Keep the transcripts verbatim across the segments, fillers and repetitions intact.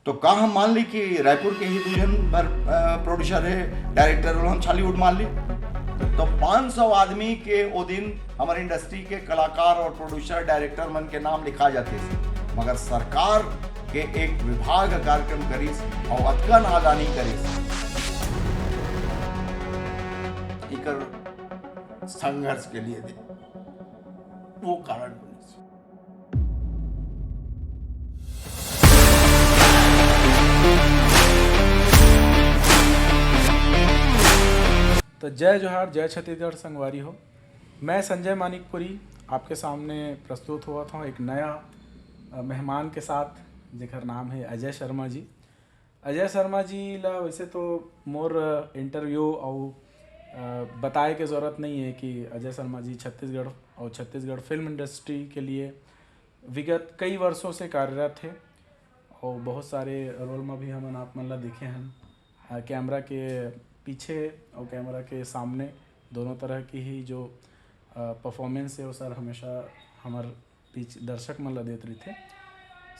तो का हम मान ली कि रायपुर के ही दू झन भर प्रोड्यूसर है, डायरेक्टर, हम छालीवुड मान ली? तो पाँच सौ आदमी के वो दिन हमारे इंडस्ट्री के कलाकार और प्रोड्यूसर, डायरेक्टर मन के नाम लिखा जाते थे, मगर सरकार के एक विभाग कार्यक्रम करिस और अतका नादानी करिस। इकर संघर्ष के लिए दे, वो कारण बनिस। तो जय जोहार, जय छत्तीसगढ़ संगवारी हो। मैं संजय मानिकपुरी आपके सामने प्रस्तुत होवत हौं एक नया अ, मेहमान के साथ, जेकर नाम है अजय शर्मा जी। अजय शर्मा जी ला वैसे तो मोर इंटरव्यू अउ अ, बताए के जरूरत नहीं है कि अजय शर्मा जी छत्तीसगढ़ और छत्तीसगढ़ फिल्म इंडस्ट्री के लिए विगत कई वर्षों से कार्यरत है और बहुत सारे रोल में भी हमन आप मन ला देखे हन। अ, कैमरा के पीछे और कैमरा के सामने दोनों तरह की ही जो परफॉर्मेंस है, वो सर हमेशा हमार बीच दर्शक मन ला देत रहिथे।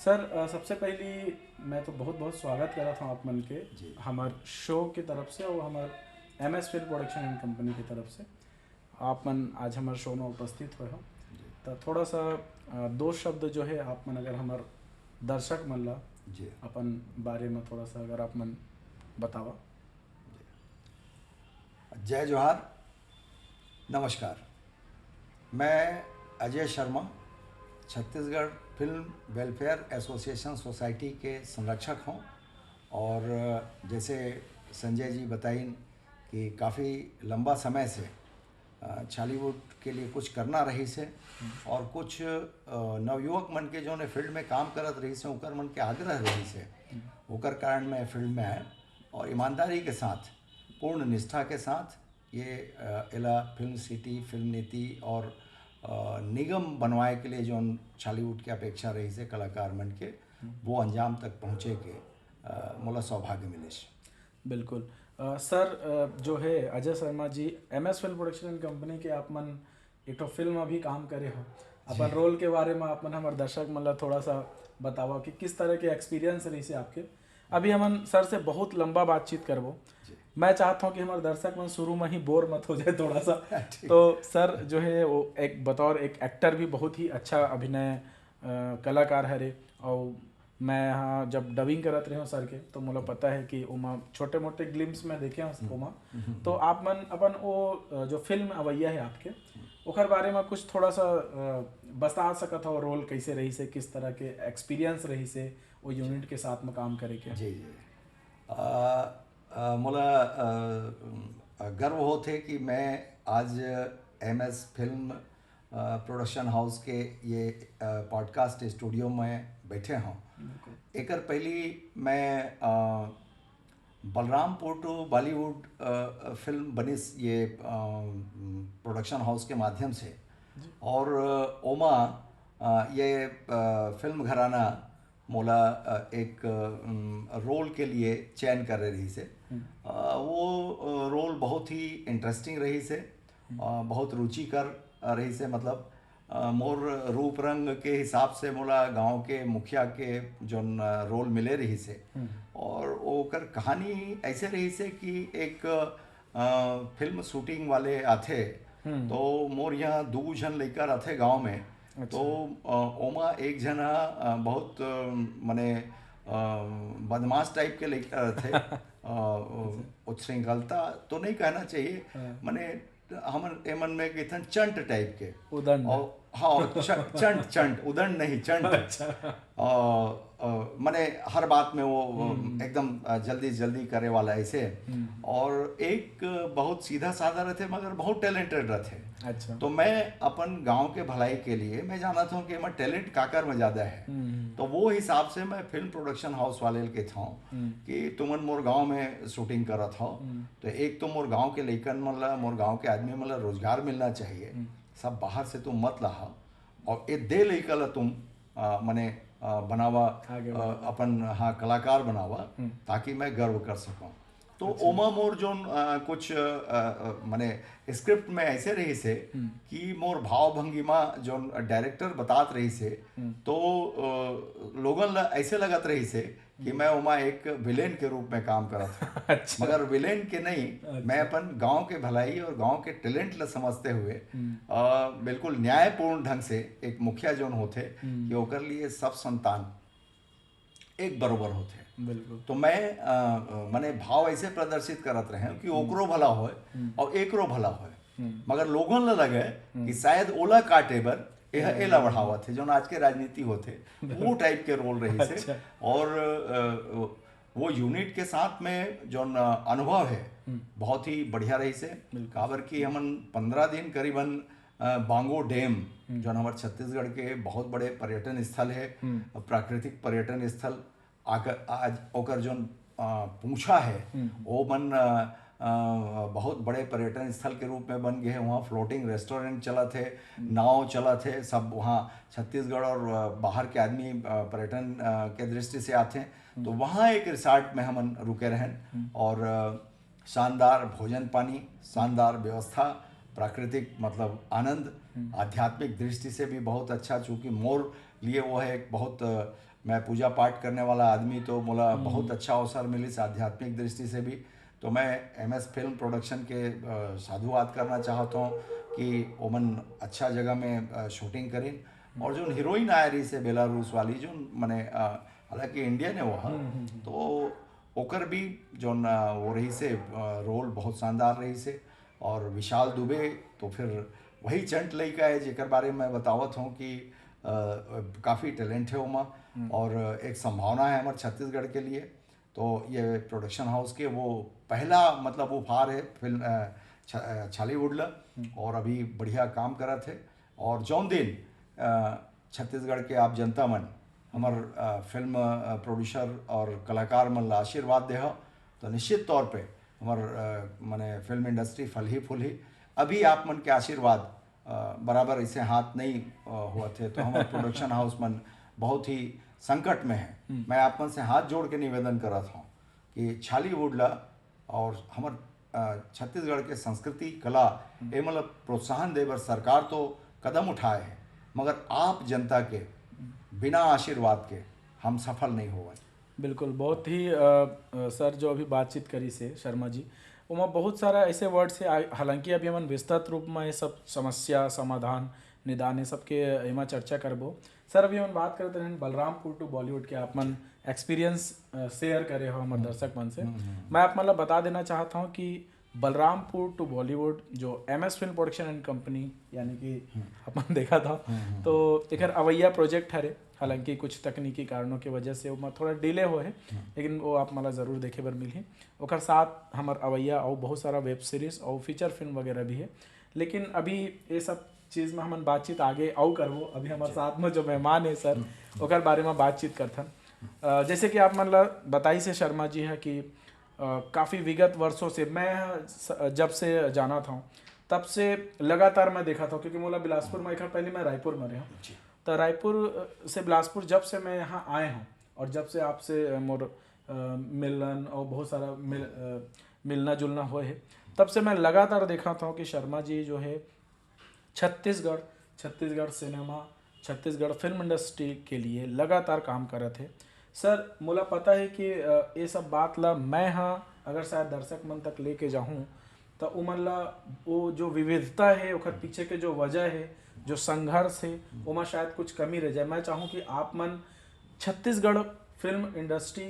सर, अ, सबसे पहली मैं तो बहुत बहुत स्वागत करत हूँ आप मन के जी। हमार शो की तरफ से और हमार M S film production and company की तरफ से। आप मन आज हमार शो में उपस्थित हुए हो, तो थोड़ा सा अ, दो शब्द जो है आप मन अगर हमार दर्शक मन ला जी। अपन बारे में थोड़ा सा अगर आप मन बतावा। जय जोहार, नमस्कार। मैं Ajay Sharma, Chhattisgarh film welfare association society के संरक्षक हूँ। और जैसे संजय जी बताइन कि काफ़ी लंबा समय से अ, छालीवुड के लिए कुछ करना रहिस हे और कुछ अ, नवयुवक मन के जो ने फील्ड में काम करत रहिस हे, ओकर मन के आग्रह रहिस हे, ओकर कारण मैं फील्ड में आए और ईमानदारी के साथ, पूर्ण निष्ठा के साथ ये अ, एला फिल्म सिटी, फिल्म नीति और अ, निगम बनवाए के लिए जो छालीवुड के अपेक्षा रहिस हे कलाकार मन के, वो अंजाम तक पहुँचे के अ, मोला सौभाग्य मिलिस। बिल्कुल। अ, सर, अ, जो है Ajay Sharma ji, M S film production and company के आप मन एक ठो फिल्म अभी काम करे हो, अपन जी। रोल के बारे में आप मन हमर दर्शक मन ला थोड़ा सा बतावा कि किस तरह के एक्सपीरियंस रहिस हे आपके। अभी हमन सर से बहुत लंबा बातचीत करबो। जी। मैं चाहता हूँ कि हमारे दर्शक मन शुरू में ही बोर मत हो जाए थोड़ा सा। ठीक। तो सर जो है वो एक बतौर एक एक्टर भी बहुत ही अच्छा अभिनय अ, कलाकार हरे। और मैं यहाँ जब डबिंग करत रहे हूँ सर के, तो मोला पता है कि ओमा छोटे मोटे ग्लिम्स में देखे हूँ ओमा। तो आप मन अपन वो अ, जो फिल्म अवैया है आपके, ओकर बारे में कुछ थोड़ा सा अ, बता सकत हो, रोल कैसे रहिस हे, किस तरह के एक्सपीरियंस रहिस हे वो यूनिट के साथ में काम करे के। जी जी। अ, अ, मोला अ, अ, गर्व होत हे कि मैं आज एम एस फिल्म अ, प्रोडक्शन हाउस के ये अ, पॉडकास्ट स्टूडियो में बैठे हूँ। बिल्कुल। एकर पहली मैं अ, बलरामपुर टू बॉलीवुड अ, अ, फिल्म बनिस ये अ, प्रोडक्शन हाउस के माध्यम से। और अ, ओमा अ, ये अ, फिल्म घराना मोला अ, एक अम, रोल के लिए चयन करे रहिस हे। अ, वो अ, रोल बहुत ही इंटरेस्टिंग रहिस हे, अ, बहुत रुचिकर रहिस हे। मतलब अ, मोर रूप रंग के हिसाब से मोला गांव के मुखिया के जोन अ, रोल मिले रहिस हे। और ओकर कहानी ऐसे रहिस हे कि एक अ, फिल्म शूटिंग वाले आथे, तो मोर यहाँ दू झन लइका रथे गांव में। तो अ, ओमा एक झन ह अ, बहुत अ, मने अ, बदमाश टाइप के लइका रथे। अ, उच्छृंखलता तो नहीं कहना चाहिए, मने हमन एमन में कहिथन चंट टाइप के। उदंड। और हाँ, च-, चंट, चंट, उदंड नहीं, चंट। अच्छा। अ, अ, मने हर बात में वो, वो एकदम अ, जल्दी जल्दी करे वाला ऐसे। और एक बहुत सीधा साधा रथे, मगर बहुत टैलेंटेड रथे। अच्छा। तो मैं अपन गांव के भलाई के लिए, मैं जानत हूँ कि एमा टैलेंट काकर में ज्यादा है। तो वो हिसाब से मैं फिल्म प्रोडक्शन हाउस वाले ल कहत हूँ कि तुमन मोर गांव में शूटिंग करत हो, तो एक तो मोर गांव के लइकन मन ला, मोर गांव के आदमी मन ला रोजगार मिलना चाहिए। सब बाहर से तुम मत लाहा। और ए दे लइका ला तुम अ, मने अ, बनावा, आगे अ, बढ़ावा। अपन, हाँ, कलाकार बनावा, ताकि मैं गर्व कर सकूं। तो ओमा मोर जोन अ, कुछ अ, अ, माने स्क्रिप्ट में ऐसे रहिस हे कि मोर भाव भंगिमा जोन डायरेक्टर बतात रहिस हे, तो अ, लोगन ला ऐसे लगत रहिस हे कि मैं ओमा एक विलेन के रूप में काम करत हूँ। अच्छा। मगर विलेन के नहीं, मैं अपन गांव के भलाई और गांव के टैलेंट ला समझते हुए अ, बिल्कुल न्यायपूर्ण ढंग से एक मुखिया जोन होथे कि ओकर लिए सब संतान एक बरोबर होथे। बिल्कुल। तो मैं अ, अ, माने भाव ऐसे प्रदर्शित करत रहे कि ओकरो भला होय और एकरो भला होय, मगर लोगन ल लगे कि शायद ओला काटे बर एह एला बढ़ावत हे, जोन आज के राजनीति होथे वो टाइप के रोल रहिस हे। अच्छा। और अ, वो यूनिट के साथ में जोन अ, अनुभव है बहुत ही बढ़िया रहिस हे। काबर कि हमन पंद्रह दिन करीबन अ, बांगो डैम, जोन हमर छत्तीसगढ़ के बहुत बड़े पर्यटन स्थल है, प्राकृतिक पर्यटन स्थल, आकर आज ओकर जोन अ, पूछा है, वो मन अ, अ, बहुत बड़े पर्यटन स्थल के रूप में बन गए हैं। वहाँ फ्लोटिंग रेस्टोरेंट चलत है, नाव चलत है, सब वहाँ छत्तीसगढ़ और अ, बाहर के आदमी अ, पर्यटन अ, के दृष्टि से आते हैं। तो वहाँ एक रिसोर्ट में हमन रुके रहन और अ, शानदार भोजन पानी, शानदार व्यवस्था, प्राकृतिक मतलब आनंद, आध्यात्मिक दृष्टि से भी बहुत अच्छा। चूँकि मोर लिए वो है एक बहुत अ, मैं पूजा पाठ करने वाला आदमी, तो मोला बहुत अच्छा अवसर मिलिस आध्यात्मिक दृष्टि से भी। तो मैं एम एस फिल्म प्रोडक्शन के अ, साधुवाद करना चाहत हूँ कि ओमन अच्छा जगह में अ, शूटिंग करिन। और जो हीरोइन आए रहिस हे बेलारूस वाली, जो मने अ, हालांकि इंडियन है वो, तो ओकर भी जोन अ, वो रहिस हे अ, रोल बहुत शानदार रहिस हे। और विशाल दुबे तो फिर वही चंट लइका है जेकर बारे में मैं बतावत हूँ कि अ, काफ़ी टैलेंट है ओमा और एक संभावना है हमारे छत्तीसगढ़ के लिए। तो ये प्रोडक्शन हाउस के वो पहला मतलब उपहार है फिल्म अ, छ- अ, छॉलीवुड ला। और अभी बढ़िया काम करत है। और जौन दिन अ, छत्तीसगढ़ के आप जनता मन हमर अ, फिल्म अ, प्रोड्यूसर और कलाकार मन ला आशीर्वाद देह, तो निश्चित तौर पे हमर अ, माने फिल्म इंडस्ट्री फलही फूलही। अभी आप मन के आशीर्वाद अ, बराबर इसे हाथ नहीं अ, होवत है, तो हमर प्रोडक्शन हाउस मन बहुत ही संकट में है। मैं आप मन से हाथ जोड़ के निवेदन करत हूँ कि छॉलीवुड ला और हमर अ, छत्तीसगढ़ के संस्कृति कला, एमन ला प्रोत्साहन दे बर सरकार तो कदम उठाए है, मगर आप जनता के बिना आशीर्वाद के हम सफल नहीं होवन। बिल्कुल, बहुत ही अ, अ, सर जो अभी बातचीत करिस हे शर्मा जी, ओमा बहुत सारा ऐसे वर्ड्स हे, आ- हालांकि अभी हमन विस्तृत रूप में ये सब समस्या समाधान निदान ये सब के एमा चर्चा करबो। सर, अभी हमन बात करत रहन बलरामपुर टू बॉलीवुड के, आप मन एक्सपीरियंस शेयर करे हो हमर दर्शक मन से। मैं आप मन ला बता देना चाहत हूँ कि बलरामपुर टू बॉलीवुड जो M S film production and company यानी कि अपन देखा था, तो एकर अवैया प्रोजेक्ट हरे। हालांकि कुछ तकनीकी कारणों की वजह से ओमा थोड़ा डिले हो है, लेकिन वो आप मन ला जरूर देखे बर मिलही। ओकर साथ हमर अवैया और बहुत सारा वेब सीरीज और फीचर फिल्म वगैरह भी है। लेकिन अभी ये सब चीज में हमन बातचीत आगे अउ करबो। अभी हमर साथ में जो मेहमान है सर, ओकर बारे में बातचीत करथन। अ, जैसे कि आप मन ला बताइस हे शर्मा जी है कि अ, काफी विगत वर्षों से मैं ह स-, जब से जाना था तब से लगातार मैं देखा था, क्योंकि मोला बिलासपुर में एक पहले मैं रायपुर में रहा। जी। तो रायपुर से बिलासपुर जब से मैं यहाँ आए हूँ और जब से आपसे मोर अ, मिलन और बहुत सारा मिल, अ, मिलना जुलना हुआ है, तब से मैं लगातार देखा था कि शर्मा जी जो है Chhattisgarh, Chhattisgarh cinema, Chhattisgarh film industry के लिए लगातार काम करत हे। सर, मोला पता है कि अ, ये सब बात ला मैं हा अगर शायद दर्शक मन तक लेके जाहूँ, तो उमन ला वो जो विविधता है, ओकर पीछे के जो वजह है, जो संघर्ष है, ओमा शायद कुछ कमी रह जाए। मैं चाहूँ कि आप मन छत्तीसगढ़ फिल्म इंडस्ट्री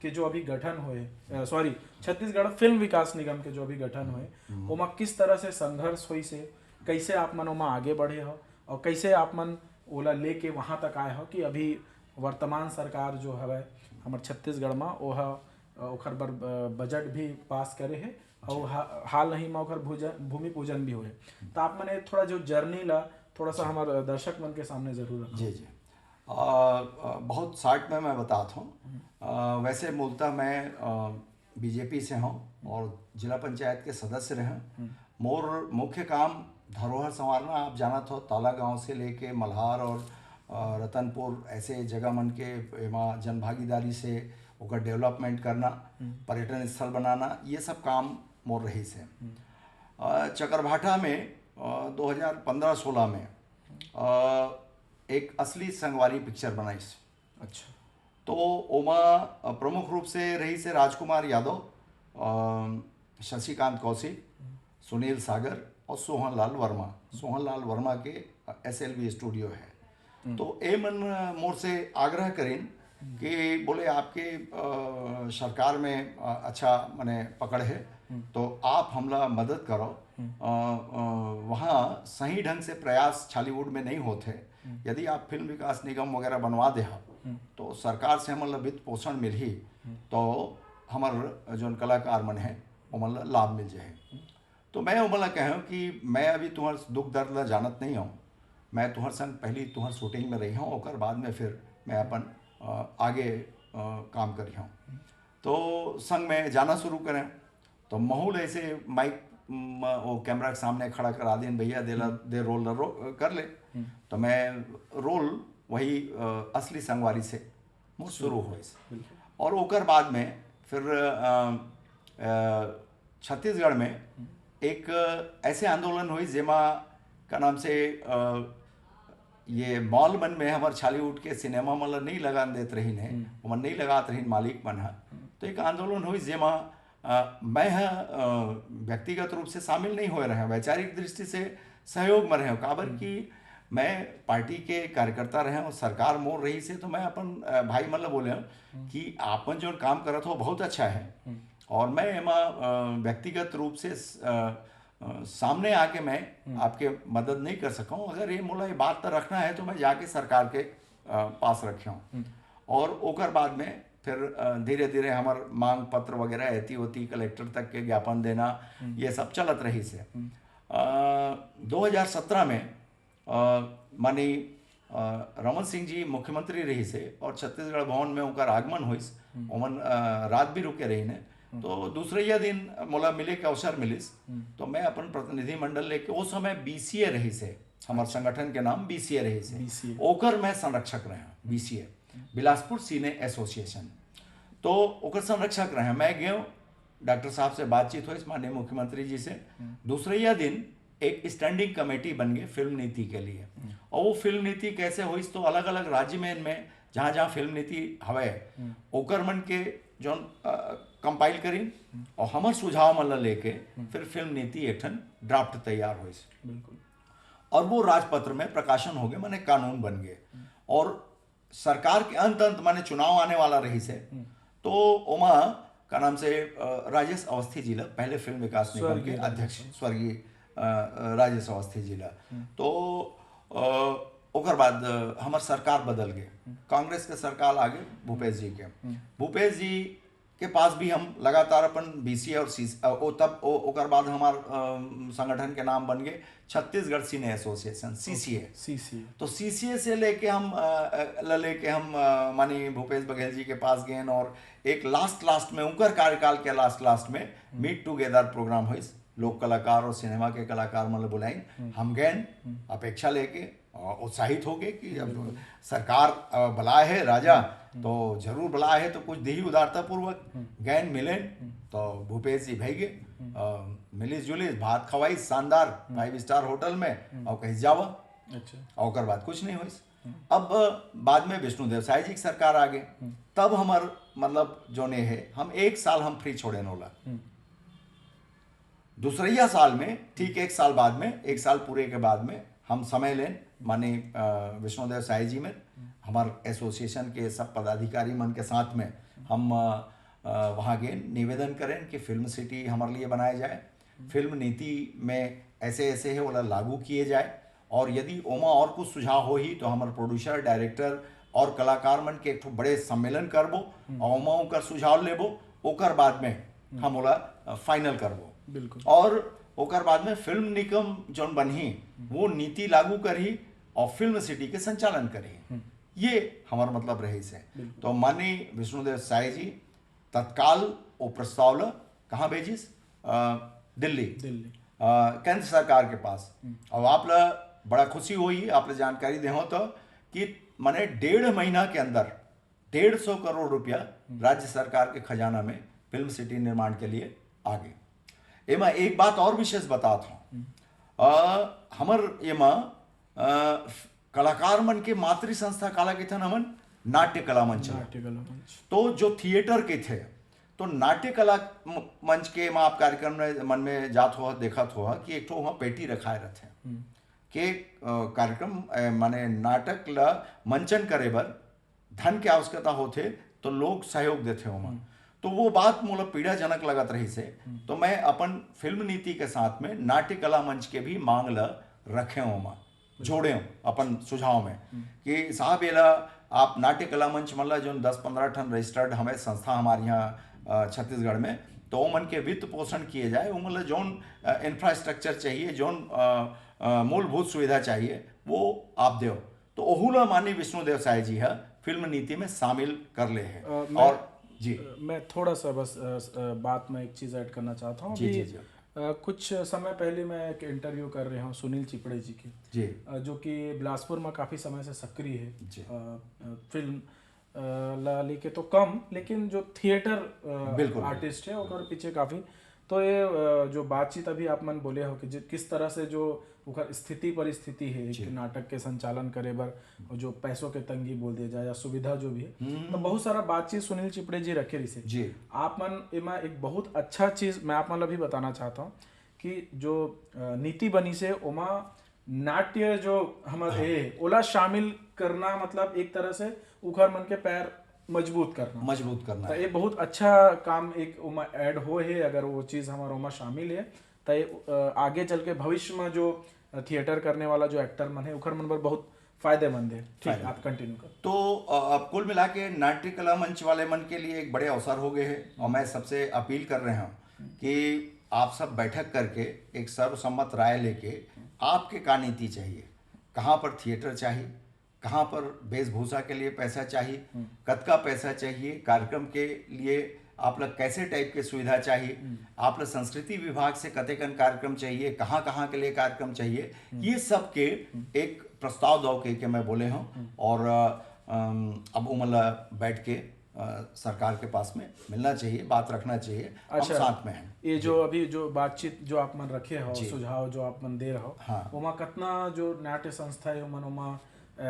के जो अभी गठन होए, सॉरी, छत्तीसगढ़ फिल्म विकास निगम के जो अभी गठन होए, ओमा किस तरह से संघर्ष होइस हे, कैसे आप मन ओमा आगे बढ़े हो और कैसे आप मन ओला लेके वहाँ तक आए हो कि अभी वर्तमान सरकार जो हवय हमर छत्तीसगढ़ में, ओह, अ, ओखर बर, अ, बजट भी पास करे हे और हा-, हाल ही में ओखर भूजन, भूमि पूजन भी होए। तो आप मन ये थोड़ा जो जर्नी ला थोड़ा सा हमर दर्शक मन के सामने जरूर रखो। जी, जी। अ, अ, बहुत शॉर्ट में मैं बतात हूँ। अ, वैसे मूलतः मैं अ, बीजेपी से हूँ और जिला पंचायत के सदस्य रहे हूँ। मोर मुख्य काम धरोहर संवारना, आप जानत हो, ताला गांव से लेके मल्हार और अ, रतनपुर ऐसे जगह मन के एमा जनभागीदारी से ओकर डेवलपमेंट करना, पर्यटन स्थल बनाना, ये सब काम मोर रहिस हे। अ, चकरभाटा में, अ, दो हज़ार पन्द्रह सोलह में, अ, एक असली संगवारी पिक्चर बनाइस। अच्छा। तो ओमा, अ, प्रमुख रूप से रहिस हे राजकुमार यादव, अ, शशिकांत कौशिक, सुनील सागर और सोहन लाल वर्मा। सोहन लाल वर्मा के, अ, एस एल वी स्टूडियो है। तो ए मन, अ, मोर से आग्रह करिन कि बोले, आपके, अ, सरकार में, अ, अच्छा मने पकड़ है, तो आप हमला मदद करो। अ, अ, वहाँ सही ढंग से प्रयास छॉलीवुड में नहीं होत है। यदि आप फिल्म विकास निगम वगैरह बनवा देहा, तो सरकार से हमन ला वित्त पोषण मिलही, तो हमर जोन कलाकार मन है, ओमन ला लाभ मिल जाही। तो मैं ओमन ला कहेंव कि मैं अभी तुम्हर दुख दर्द ला जानत नहीं हूँ, मैं तुम्हर संग पहली तुम्हर शूटिंग में रही हूँ, ओकर बाद में फिर मैं अपन, अ, आगे, अ, काम करी हूँ। तो संग में जाना शुरू करें, तो महू ल ऐसे माइक, म, वो कैमरा के सामने खड़ा करा दिन, भैया, दे ला, दे रोल ला रो-, कर ले। तो मैं रोल वही, अ, असली संगवारी से मोर शुरू होइस। और ओकर बाद में फिर, अ, अ, छत्तीसगढ़ में एक ऐसे आंदोलन होइस, जेमा का नाम से, अ, ये मॉल मन में हमर छॉलीवुड के सिनेमा मन ला नहीं लगान देत रहिन है, ओमन नहीं लगात रहिन मालिक मन ह। तो एक आंदोलन होइस, जेमा, अ, मैं ह, अ, व्यक्तिगत रूप से शामिल नहीं होए रहें, वैचारिक दृष्टि से सहयोग में रहें, काबर कि मैं पार्टी के कार्यकर्ता रहें और सरकार मोर रहिस हे, तो मैं अपन, अ, भाई मन ला बोले हूँ कि आपन जो काम करत हो, बहुत अच्छा है। और मैं एमा, अ, व्यक्तिगत रूप से स-, अ, अ, सामने आके मैं आपके मदद नहीं कर सका हूँ। अगर ये मोला ये बात तो रखना है, तो मैं जाके सरकार के, अ, पास रखे हूँ। और ओकर बाद में फिर, अ, धीरे धीरे हमर मांग पत्र वगैरह, एती ओती कलेक्टर तक के ज्ञापन देना, ये सब चलत रहिस हे। अ, दो हज़ार सत्रह में, अ, माननीय, अ, रमन सिंह जी मुख्यमंत्री रहिस हे और छत्तीसगढ़ भवन में उनकर आगमन होइस। ओमन, अ, रात भी रुके रहिन हे। तो दूसरइया दिन मोला मिले के अवसर मिलिस। तो मैं अपन प्रतिनिधि मंडल लेके, ओ समय बी सी ए रहिस हे, हमर संगठन के नाम बी सी ए रहिस हे। बी सी ए। ओकर मैं संरक्षक रहें, बी सी ए, बिलासपुर सिने एसोसिएशन। तो ओकर संरक्षक रहें। मैं गेंव, डॉक्टर साहब से बातचीत होइस, माननीय मुख्यमंत्री जी से। दूसरइया दिन एक स्टैंडिंग कमेटी बन गए फिल्म नीति के लिए। और वो फिल्म नीति कैसे होइस, तो अलग-अलग राज्य में, इनमें जहाँ-जहाँ फिल्म नीति हवय, ओकर मन के जौन, अ, कंपाइल करिन और हमर सुझाव मन ला लेके फिर फिल्म नीति एक ठन ड्राफ्ट तैयार होइस। बिल्कुल। और वो राजपत्र में प्रकाशन हो गए, माने कानून बन गए। और सरकार के अंत अंत, माने चुनाव आने वाला रहिस हे, तो ओमा का नाम से, अ, राजेश अवस्थी जी ला, पहले फिल्म विकास निगम के स्वर्गीय अध्यक्ष, स्वर्गीय, अ, अ, राजेश अवस्थी जी ला, तो, अ, ओकर बाद, अ, हमर सरकार बदल गए, कांग्रेस के सरकार आ गए भूपेश जी के। भूपेश जी के पास भी हम लगातार अपन बी सी ए और सी सी, अ, ओ तब, ओ, ओकर बाद हमार, अ, संगठन के नाम बन गए छत्तीसगढ़ सिने एसोसिएशन, सी सी ए। सी सी ए। तो सी सी ए से लेके हम, अ, अ, ल-, लेके हम, अ, माननीय भूपेश बघेल जी के पास गए और एक लास्ट, लास्ट में, उनकर कार्यकाल के लास्ट, लास्ट में मीट टुगेदर प्रोग्राम होइस, लोक कलाकार और सिनेमा के कलाकार मन ल बुलाइन। हम गए अपेक्षा लेके, अ, उत्साहित हो गए कि अब सरकार, अ, बलाए हे राजा, तो जरूर बलाए हे, तो कुछ देही उदारता पूर्वक। गैन मिलेन, तो भूपेश जी भई गे, अ, मिलिस जुलिस, भात खवाइस शानदार फाइव स्टार होटल में, और कहिस जावा। अच्छा। और ओकर बाद कुछ नहीं होइस। अब बाद में विष्णुदेव साय जी की सरकार आ गए, तब हमर, मतलब, जोने है, हम एक साल हम फ्री छोड़ेन ओला। दूसरइया साल में, ठीक एक साल बाद में, एक साल पूरे के बाद में हम समय लेन, माने, अ, विष्णुदेव साय जी में, हमार एसोसिएशन के सब पदाधिकारी मन के साथ में हम, अ, अ, वहाँ गए, निवेदन करें कि फिल्म सिटी हमारे लिए बनाया जाए। फिल्म नीति में ऐसे ऐसे है, ओला लागू किए जाए, और यदि ओमा और कुछ सुझाव होही तो हमर प्रोड्यूसर, डायरेक्टर और कलाकार मन के एक ठो बड़े सम्मेलन करबो और ओमा ओकर सुझाव लेबो, ओकर बाद में हम ओला, अ, फाइनल करबो। बिल्कुल। और ओकर बाद में फिल्म निगम जौन बनही, वो नीति लागू करही और फिल्म सिटी के संचालन करही। ये हमार मतलब रहिस हे। तो माननीय विष्णुदेव साय जी तत्काल वो प्रस्ताव ल कहाँ भेजिस? अ, दिल्ली। दिल्ली। अ, केंद्र सरकार के पास। और आप ल बड़ा खुशी होही, आप ल जानकारी देहूँ तो, कि माने डेढ़ महीना के अंदर डेढ़ सौ करोड़ रुपया राज्य सरकार के खजाना में फिल्म सिटी निर्माण के लिए आ गे। एमा एक बात और विशेष बतात हूँ, अ, हमर एमा अ, कलाकार मन के मातृ संस्था काला कहिथन हमन, नाट्य कला मंच ला। नाट्य कला मंच। तो जो थिएटर के थे, तो नाट्य कला म- मंच के मा आप कार्यक्रम में मन में जात हो, देखत हो कि एक ठो वहाँ पेटी रखाए रहते हैं हम्म। के अ, कार्यक्रम अ, माने नाटक ला मंचन करे बर धन के आवश्यकता होथे, तो लोग सहयोग देथे ओमा। तो वो बात मोला पीड़ाजनक लगत रहिस हे, तो मैं अपन फिल्म नीति के साथ में नाट्य कला मंच के भी मांग ल रखे ओमा, जोड़े हूँ अपन सुझाव में कि साहब, एला आप नाट्य कला मंच मन ला, जोन दस पंद्रह ठन रजिस्टर्ड हवे संस्था हमारे यहाँ अ, छत्तीसगढ़ में, तो ओमन के वित्त पोषण किए जाए, ओमन ला जोन इंफ्रास्ट्रक्चर चाहिए, जोन अ, अ, मूलभूत सुविधा चाहिए, वो आप देव। तो ओहू ला माननीय विष्णुदेव साय जी ह फिल्म नीति में शामिल कर ले हे। अ, मैं- और जी अ, मैं थोड़ा सा बस अ, स- अ, बात में एक चीज़ ऐड करना चाहता हूँ। जी अभी जी जी अ, कुछ समय पहले मैं एक इंटरव्यू कर रहे हूँ सुनील चिपड़े जी के, जी अ, जो कि बिलासपुर में काफ़ी समय से सक्रिय है। जी। अ, अ, फिल्म अ, ला लेके तो कम, लेकिन जो थिएटर अ, बिल्कुल। आर्टिस्ट है, ओकर पीछे काफ़ी। तो ये अ, जो बातचीत अभी आप मन बोले हो कि जि- किस तरह से जो ओकर स्थिति परिस्थिति है एक जी। नाटक के संचालन करे बर, और जो पैसों के तंगी बोल दिया जाए या सुविधा जो भी है, हम्म। तो बहुत सारा बातचीत सुनील चिपड़े जी रखे रहिसे। जी आप मन एमा एक बहुत अच्छा चीज मैं आप मन ला भी बताना चाहता हूँ कि जो अ, नीति बनी से ओमा नाट्य जो हमर है ओला शामिल करना, मतलब एक तरह से उखर मन के पैर मजबूत करना। मजबूत करना तो है। ये बहुत अच्छा काम एक ओमा ऐड हो है, अगर वो चीज हमार ओमा शामिल है तो ये, अ, आगे चल के भविष्य में जो थिएटर करने वाला जो एक्टर मन है उखर मन बर बहुत फायदेमंद है। ठीक, फायदेमंद। आप कंटिन्यू कर। तो अ, अब कुल मिला के नाट्य कला मंच वाले मन के लिए एक बड़े अवसर हो गए हैं और मैं सबसे अपील कर रहा हूँ कि आप सब बैठक करके एक सर्वसम्मत राय लेके आपके का नीति चाहिए, कहाँ पर थिएटर चाहिए, कहाँ पर वेशभूषा के लिए पैसा चाहिए, कतका पैसा चाहिए, कार्यक्रम के लिए आप लोग कैसे टाइप के सुविधा चाहिए, आप लोग संस्कृति विभाग से कतेकन कार्यक्रम चाहिए, कहाँ कहाँ के लिए कार्यक्रम चाहिए, ये सब के एक प्रस्ताव दो के, के मैं बोले हूँ। और अ, अम, अब उमन ला बैठ के अ, सरकार के पास में मिलना चाहिए, बात रखना चाहिए। हम अच्छा। साथ में हैं। ये जो अभी जो बातचीत जो आप मन रखे हो, जी। सुझाव जो आप मन दे रहे हो, हाँ। ओमा कितना जो नाट्य संस्था है ओमन ओमा अ,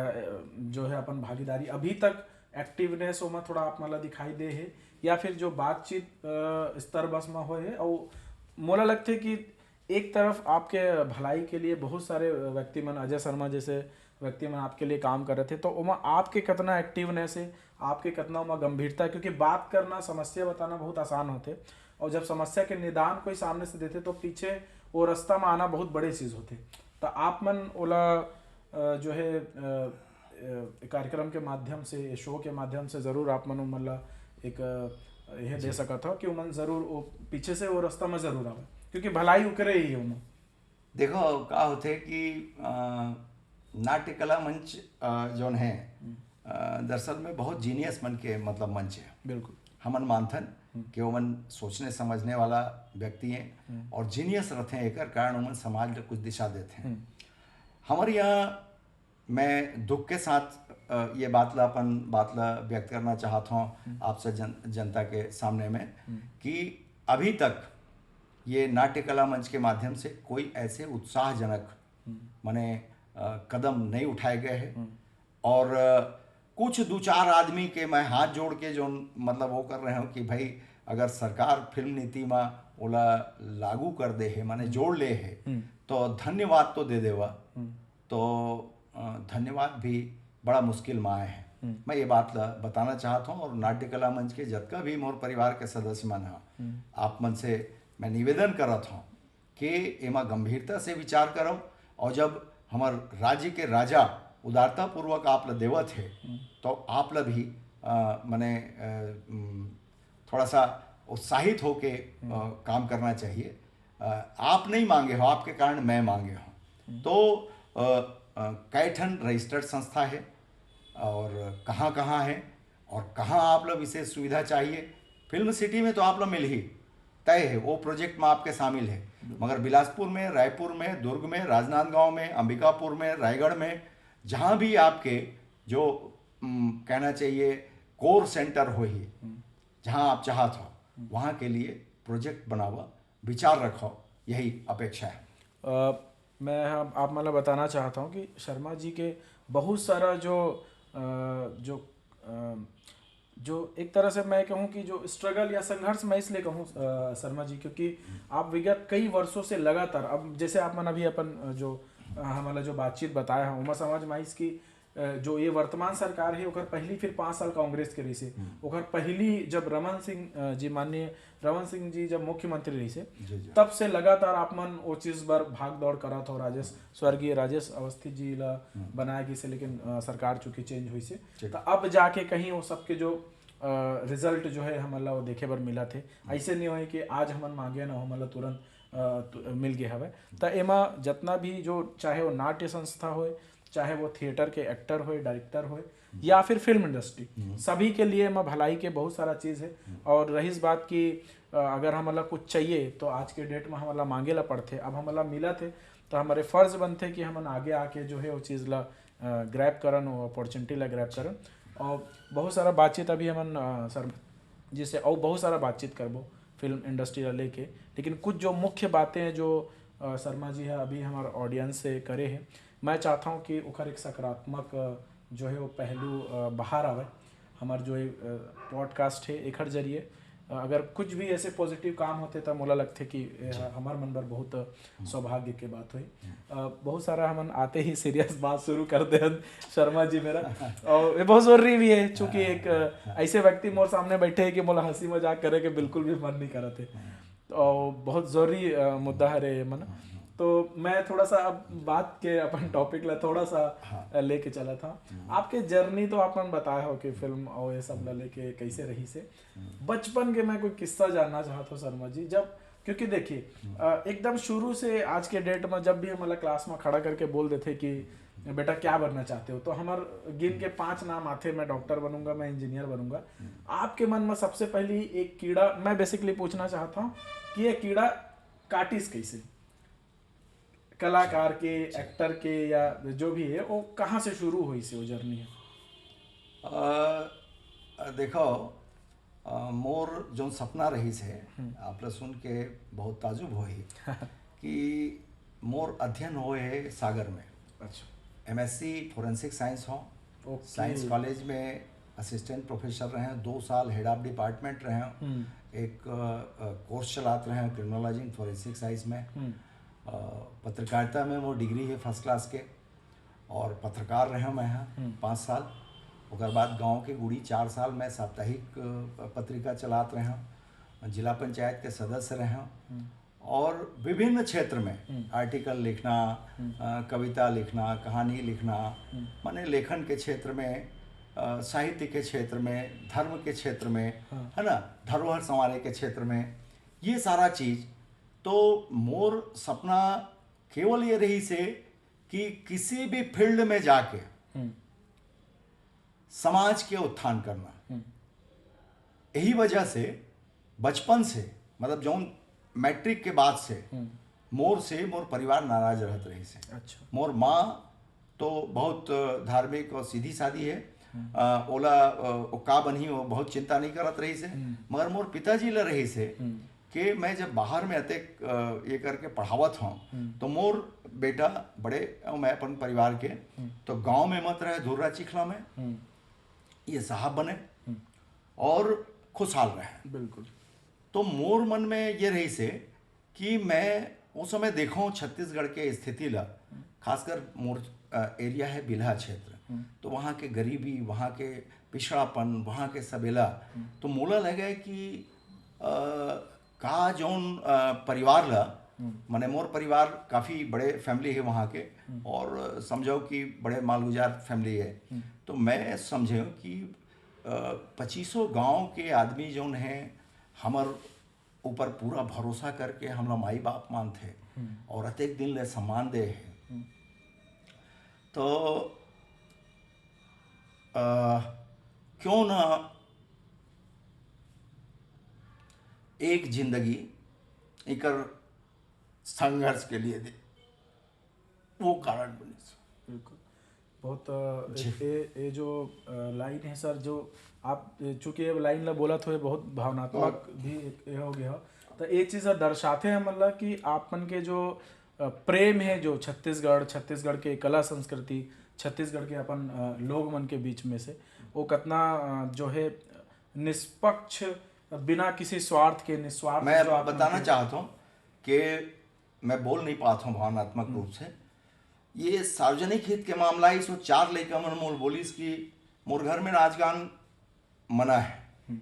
जो है अपन भागीदारी अभी तक एक्टिवनेस ओमा थोड़ा आप मन ला दिखाई दे है, या फिर जो बातचीत अ, स्तर बस में होए है? और मोला लगते कि एक तरफ आपके भलाई के लिए बहुत सारे व्यक्ति मन, अजय शर्मा जैसे व्यक्ति मन आपके लिए काम कर रहे थे, तो ओमा आपके कितना एक्टिवनेस है, आपके कितना ओमा गंभीरता है? क्योंकि बात करना, समस्या बताना बहुत आसान होते, और जब समस्या के निदान कोई सामने से देते तो पीछे वो रास्ता में आना बहुत बड़े चीज होते। तो आप मन ओला अ, जो है अ, अ, कार्यक्रम के माध्यम से, शो के माध्यम से जरूर आप मन ओमन ला एक अ, यह दे सकत हो कि ओमन जरूर वो पीछे से वो रास्ता में जरूर आवे, क्योंकि भलाई उकरे ही है ओमा। देखो, का होथे कि अ, नाट्य कला मंच अ, जोन है, अ, दरअसल में बहुत जीनियस मन के मतलब मंच है। बिल्कुल। हमन मानथन कि ओमन सोचने समझने वाला व्यक्ति हैं और जीनियस रथे, एकर कारण ओमन समाज ला कुछ दिशा देथे। हमर यहाँ मैं दुख के साथ अ, ये बात ला, अपन बात ला व्यक्त करना चाहत हूँ आपसे जन, जनता के सामने में कि अभी तक ये नाट्य कला मंच के माध्यम से कोई ऐसे उत्साहजनक माने अ, कदम नहीं उठाए गए हैं। और अ, कुछ दो चार आदमी के मैं हाथ जोड़ के जो मतलब वो कर रहे हूँ कि भाई, अगर सरकार फिल्म नीति में ओला लागू कर दे है, माने जोड़ ले है, तो धन्यवाद तो दे देवा। तो अ, धन्यवाद भी बड़ा मुश्किल में आए हैं। मैं ये बात ला बताना चाहत हूँ और नाट्य कला मंच के जतका भी मोर परिवार के सदस्य मन ह, आप मन से मैं निवेदन करत हूँ कि एमा गंभीरता से विचार करो और जब हमर राज्य के राजा उदारता पूर्वक आप ला देवत है, तो आप ला भी अ, मने अ, उम, थोड़ा सा उत्साहित होके अ, काम करना चाहिए। अ, आप नहीं मांगे हो, आपके कारण मैं मांगे हूँ। तो अ, अ, कई ठन रजिस्टर्ड संस्था है और कहाँ कहाँ है और कहाँ आप ला विशेष सुविधा चाहिए। फिल्म सिटी में तो आप ला मिल ही तय है, वो प्रोजेक्ट में आपके शामिल है। मगर बिलासपुर में, रायपुर में, दुर्ग में, राजनांदगांव में, अंबिकापुर में, रायगढ़ में, जहाँ भी आपके जो उम, कहना चाहिए कोर सेंटर होही, जहाँ आप चाहत हो, वहाँ के लिए प्रोजेक्ट बनावा, विचार रखो, यही अपेक्षा है। अ, मैं आप, आप मन ला बताना चाहता हूँ कि शर्मा जी के बहुत सारा जो अ, जो अ, जो एक तरह से मैं कहूँ कि जो स्ट्रगल या संघर्ष, मैं इसलिए कहूँ अ, शर्मा जी, क्योंकि आप विगत कई वर्षों से लगातार, अब जैसे आप मन अभी अपन अ, जो अ, हमन ला जो बातचीत बताया है, ओमा समझ में आइस कि अ, जो ये वर्तमान सरकार है, ओकर पहली फिर पाँच साल कांग्रेस के रहिसे। ओकर पहली जब रमन सिंह अ, जी, माननीय रमन सिंह जी जब मुख्यमंत्री रहिसे, जी, जी। तब से लगातार आप मन वो चीज बर भाग दौड़ करत हो। राजेश, स्वर्गीय राजेश अवस्थी जी ला बनाए गिसे, लेकिन अ, सरकार चूंकि चेंज होइसे, ठीक। तो अब जाके कहीं वो सबके जो रिजल्ट जो है हमन ला वो देखे बर मिला थे। ऐसे नहीं होए कि आज हमन मांगे ना, हमन ला तुरंत अ, तु- मिल गए हवे। तो एमा जितना भी जो, चाहे वो नाट्य संस्था होए, चाहे वो थिएटर के एक्टर होए, डायरेक्टर होए, या फिर फिल्म इंडस्ट्री, सभी के लिए एमा भलाई के बहुत सारा चीज है। और रहीस बात कि अ, अगर हमन ला कुछ चाहिए तो आज के डेट में हमन ला मांगे ला पड़थे। अब हमन ला मिलत हे तो हमारे फर्ज बनथे कि हमन आगे आके जो है वो चीज ला ग्रैब करन, वो अपॉर्चुनिटी ला ग्रैब करन। और बहुत सारा बातचीत अभी हमन अ, सर जी से और बहुत सारा बातचीत करबो फिल्म इंडस्ट्री ला लेके, लेकिन कुछ जो मुख्य बातें हैं जो अ, शर्मा जी है अभी हमारे ऑडियंस से करे हैं, मैं चाहता हूँ कि ओकर एक सकारात्मक अ, जो है वो पहलू अ, बाहर आवे। हमार जो ये पॉडकास्ट है एखर जरिए अ, अगर कुछ भी ऐसे पॉजिटिव काम होते तो मोला लगथे कि ये ह- हमार मन बर बहुत सौभाग्य के बात हुई। अ, बहुत सारा हमन आते ही सीरियस बात शुरू कर दे हन शर्मा जी मेरा, और ये बहुत जरूरी भी है, चूंकि एक अ, ऐसे व्यक्ति मोर सामने बैठे हैं कि मोला हंसी मजाक करे के बिल्कुल भी मन नहीं करत है। और बहुत जरूरी अ, मुद्दा हरे ये मन। तो मैं थोड़ा सा अब बात के अपन टॉपिक ला थोड़ा सा अ, लेके चला था। आपके जर्नी तो आप मन बताए हो कि फिल्म और ये सब ला लेके कैसे रहिसे। बचपन के मैं कोई किस्सा जानना चाहता हूँ शर्मा जी, जब, क्योंकि देखिए अ, एकदम शुरू से आज के डेट में जब भी हमला क्लास में खड़ा करके बोल देथे कि बेटा क्या बनना चाहते हो, तो हमार गिन के पांच नाम आथे, मैं डॉक्टर बनूंगा, मैं इंजीनियर बनूंगा। आपके मन में सबसे पहली एक कीड़ा, मैं बेसिकली पूछना चाहता हूँ कि ये कीड़ा काटिस कैसे, कलाकार के, एक्टर के, या जो भी है, वो कहाँ से शुरू होइसे वो जर्नी है? अ, देखो, अ, मोर जो सपना रहिस हे, आप ला सुन के बहुत ताजुब होही कि मोर अध्ययन होए हे सागर में। अच्छा। एमएससी फॉरेंसिक साइंस हो, ओके। साइंस कॉलेज में असिस्टेंट प्रोफेसर रहे, दो साल हेड ऑफ डिपार्टमेंट रहे, एक कोर्स चलात रहे क्रिमिनोलॉजी एंड फॉरेंसिक साइंस में। अ, पत्रकारिता में वो डिग्री है फर्स्ट क्लास के, और पत्रकार रहे मैं यहाँ पाँच साल। ओकर बाद गांव के गुड़ी चार साल मैं साप्ताहिक अ, पत्रिका चलात रहे, जिला पंचायत के सदस्य रहे, और विभिन्न क्षेत्र में आर्टिकल लिखना, अ, कविता लिखना, कहानी लिखना, माने लेखन के क्षेत्र में, अ, साहित्य के क्षेत्र में, धर्म के क्षेत्र में, है ना, धरोहर संवारे के क्षेत्र में, ये सारा चीज। तो मोर सपना केवल ये रहिसे कि किसी भी फील्ड में जाके समाज के उत्थान करना। यही वजह से बचपन से, मतलब जौन मैट्रिक के बाद से मोर से मोर परिवार नाराज रहत रहिसे। अच्छा। मोर माँ तो बहुत धार्मिक और सीधी सादी है। अ, ओला अ, ओ का बनही, वो बहुत चिंता नहीं करत रहिसे। मगर मोर पिताजी ला रहिसे कि मैं जब बाहर में अतेक अ, ये करके पढ़ावत हूँ, तो मोर बेटा बड़े अउ मैं अपन परिवार के, तो गांव में मत रहे, धुर्रा चिखला में, ये साहब बने और खुशहाल रहे। बिल्कुल। तो मोर मन में ये रहिसे कि मैं उस समय देखो छत्तीसगढ़ के स्थिति ला, खासकर मोर अ, एरिया है बिल्हा क्षेत्र, तो वहाँ के गरीबी, वहाँ के पिछड़ापन, वहाँ के सबेला, तो मोला लगे कि अ, का जौन अ, परिवार ला, माने मोर परिवार काफ़ी बड़े फैमिली है वहाँ के, और समझो कि बड़े मालगुजार फैमिली है। तो मैं समझे कि अ, पच्चीसों गांव के आदमी जौन है, हमर ऊपर पूरा भरोसा करके हमला माई बाप मानथे और अतेक दिन ले सम्मान दे हे। तो अ, क्यों ना एक जिंदगी इकर संघर्ष के लिए दे, वो कारण बनिस। बिल्कुल। बहुत अ, जी। ये ये जो लाइन है सर, जो आप चूंकि ये लाइन ला बोलत हुए बहुत भावनात्मक भी एक ये हो गया हो, तो ये चीज ला दर्शाते हैं मतलब कि आप मन के जो अ, प्रेम है जो छत्तीसगढ़, छत्तीसगढ़ के कला संस्कृति, छत्तीसगढ़ के अपन अ, लोग मन के बीच में से वो कितना अ, जो है निष्पक्ष, बिना किसी स्वार्थ के निस्वार्थ मैं जो आप बताना चाहता हूँ कि मैं बोल नहीं पाता हूँ भावनात्मक रूप से। ये सार्वजनिक हित के मामला है। सो चार लइका मन मोल बोलिस कि मोर घर में नाच गान मना है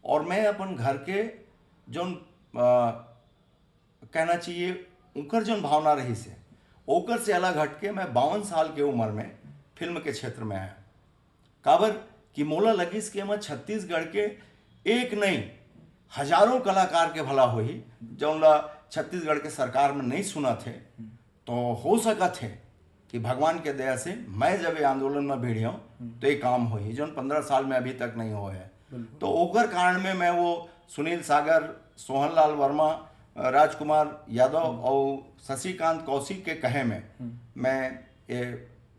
और मैं अपन घर के जोन अ, कहना चाहिए उनकर जोन भावना रहिस हे ओकर से अलग हटके मैं बावन साल के उम्र में फिल्म के क्षेत्र में आया। काबर कि मोला लगिस कि एमा छत्तीसगढ़ के एक नहीं हजारों कलाकार के भला होही जौन ला छत्तीसगढ़ के सरकार में नहीं सुनत हे। तो हो सकत हे कि भगवान के दया से मैं जब ये आंदोलन में भिड़ियों तो ये काम होही जौन पंद्रह साल में अभी तक नहीं होए हे। तो ओकर कारण में मैं वो सुनील सागर, सोहन लाल वर्मा, राजकुमार यादव और शशिकांत कौशिक के कहे में मैं ये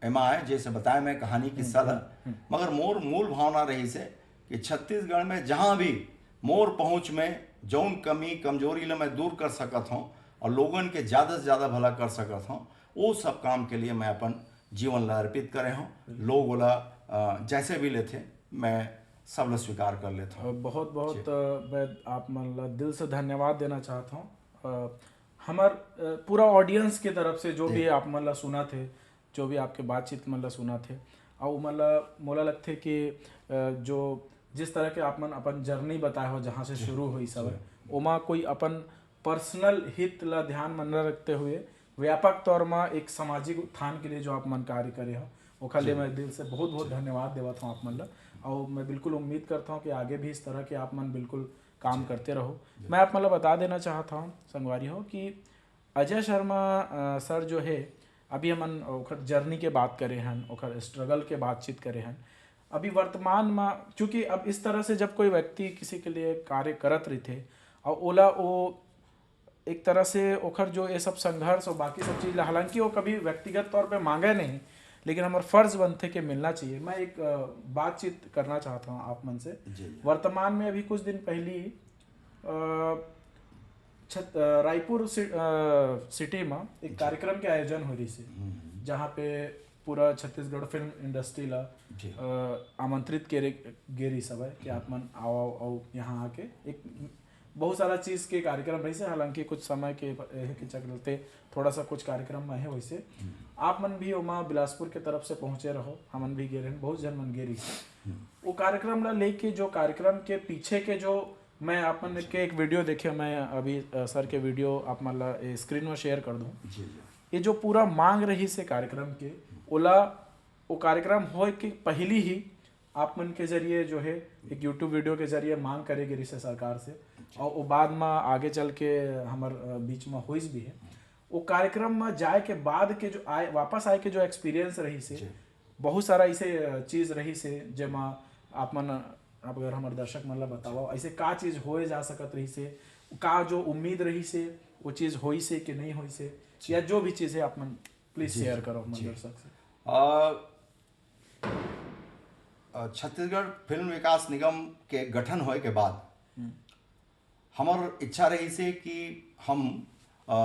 एमा आए जैसे बताए मैं कहानी किस्सा ला। मगर मोर मूल भावना रहिस हे कि छत्तीसगढ़ में जहाँ भी मोर पहुँच में जौन कमी कमजोरी ला मैं दूर कर सकत हूँ और लोगन के ज्यादा से ज्यादा भला कर सकत हूँ, वो सब काम के लिए मैं अपन जीवन ला अर्पित करे हूँ। लोग ओला अ, जैसे भी लेथे मैं सब ला स्वीकार कर लेता हूँ। बहुत बहुत अ, मैं आप मन ला दिल से धन्यवाद देना चाहता हूँ। अ, हमर अ, पूरा ऑडियंस के तरफ से जो भी आप मन ला सुनत हे, जो भी आपके बातचीत मन ला सुनत हे, अउ मन ला मोला लगथे कि अ, जो जिस तरह के आप मन अपन जर्नी बताए हो जहाँ से शुरू होइस हवय, ओमा कोई अपन पर्सनल हित ला ध्यान में न रखते हुए व्यापक तौर में एक सामाजिक उत्थान के लिए जो आप मन कार्य करे हो ओखर लिए मैं दिल से बहुत बहुत धन्यवाद देवत हूँ आप मन ला। और मैं बिल्कुल उम्मीद करता हूँ कि आगे भी इस तरह के आप मन बिल्कुल काम करते रहो। मैं आप मन ला बता देना चाहता हूँ संगवारी हो कि अजय शर्मा अ, सर जो है अभी हमन ओखर जर्नी के बात करे हन, ओखर स्ट्रगल के बातचीत करे हन। अभी वर्तमान में चूंकि अब इस तरह से जब कोई व्यक्ति किसी के लिए कार्य करत रहिथे और ओला वो एक तरह से ओखर जो ये सब संघर्ष और बाकी सब चीज ला, हालांकि वो कभी व्यक्तिगत तौर पे मांगे नहीं, लेकिन हमारा फर्ज बनथे कि मिलना चाहिए। मैं एक अ, बातचीत करना चाहता हूँ आप मन से। वर्तमान में अभी कुछ दिन पहली अ, छत, अ, रायपुर सि, अ, सिटी में एक कार्यक्रम के आयोजन हो रही से, जहाँ पे पूरा छत्तीसगढ़ फिल्म इंडस्ट्री ला अ, आमंत्रित करे गे रही सब है कि आप मन आओ और यहाँ आके एक बहुत सारा चीज के कार्यक्रम रही से। हालांकि कुछ समय के, के चलते थोड़ा सा कुछ कार्यक्रम में है वैसे। आप मन भी ओमा बिलासपुर के तरफ से पहुंचे रहो, हमन भी गे रहे, बहुत जन मन गे रही से। वो कार्यक्रम ला लेके जो कार्यक्रम के पीछे के जो मैं आप मन के एक वीडियो देखे, मैं अभी अ, सर के वीडियो आप मन ला स्क्रीन में शेयर कर दूँ। ये जो पूरा मांग रही से कार्यक्रम के, ओला वो कार्यक्रम होए के पहली ही आप मन के जरिए जो है एक यूट्यूब वीडियो के जरिए मांग करे गे रही से सरकार से, और वो बाद में आगे चल के हमर अ, बीच में होइस भी है। वो कार्यक्रम में जाए के बाद के जो आए, वापस आए के जो एक्सपीरियंस रही से, बहुत सारा ऐसे अ, चीज रही से जेमा आप मन, आप अगर हमर दर्शक मन ला बताओ ऐसे का चीज होए जा सकत रही से, का जो उम्मीद रही से वो चीज होई से कि नहीं होई से, या जो भी चीज है आप मन प्लीज शेयर करो हमर दर्शक से। अ, अ, छत्तीसगढ़ फिल्म विकास निगम के गठन होए के बाद हमर इच्छा रही से कि हम अ,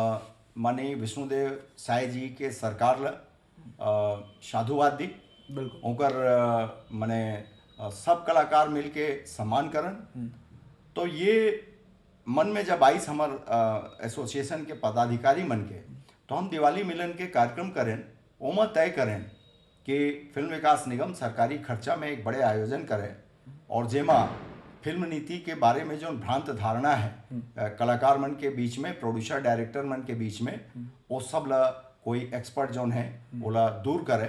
माननीय विष्णुदेव साय जी के सरकार ला अ, साधुवाद दी। बिल्कुल। ओकर अ, माने अ, सब कलाकार मिलके सम्मान करन। तो ये मन में जब आइस हमर अ, एसोसिएशन के पदाधिकारी मन के, तो हम दिवाली मिलन के कार्यक्रम करेन, ओमा तय करेन कि फिल्म विकास निगम सरकारी खर्चा में एक बड़े आयोजन करे और जेमा फिल्म नीति के बारे में जो भ्रांत धारणा है अ, कलाकार मन के बीच में, प्रोड्यूसर डायरेक्टर मन के बीच में, वो सब ला कोई एक्सपर्ट जोन है ओला दूर करे।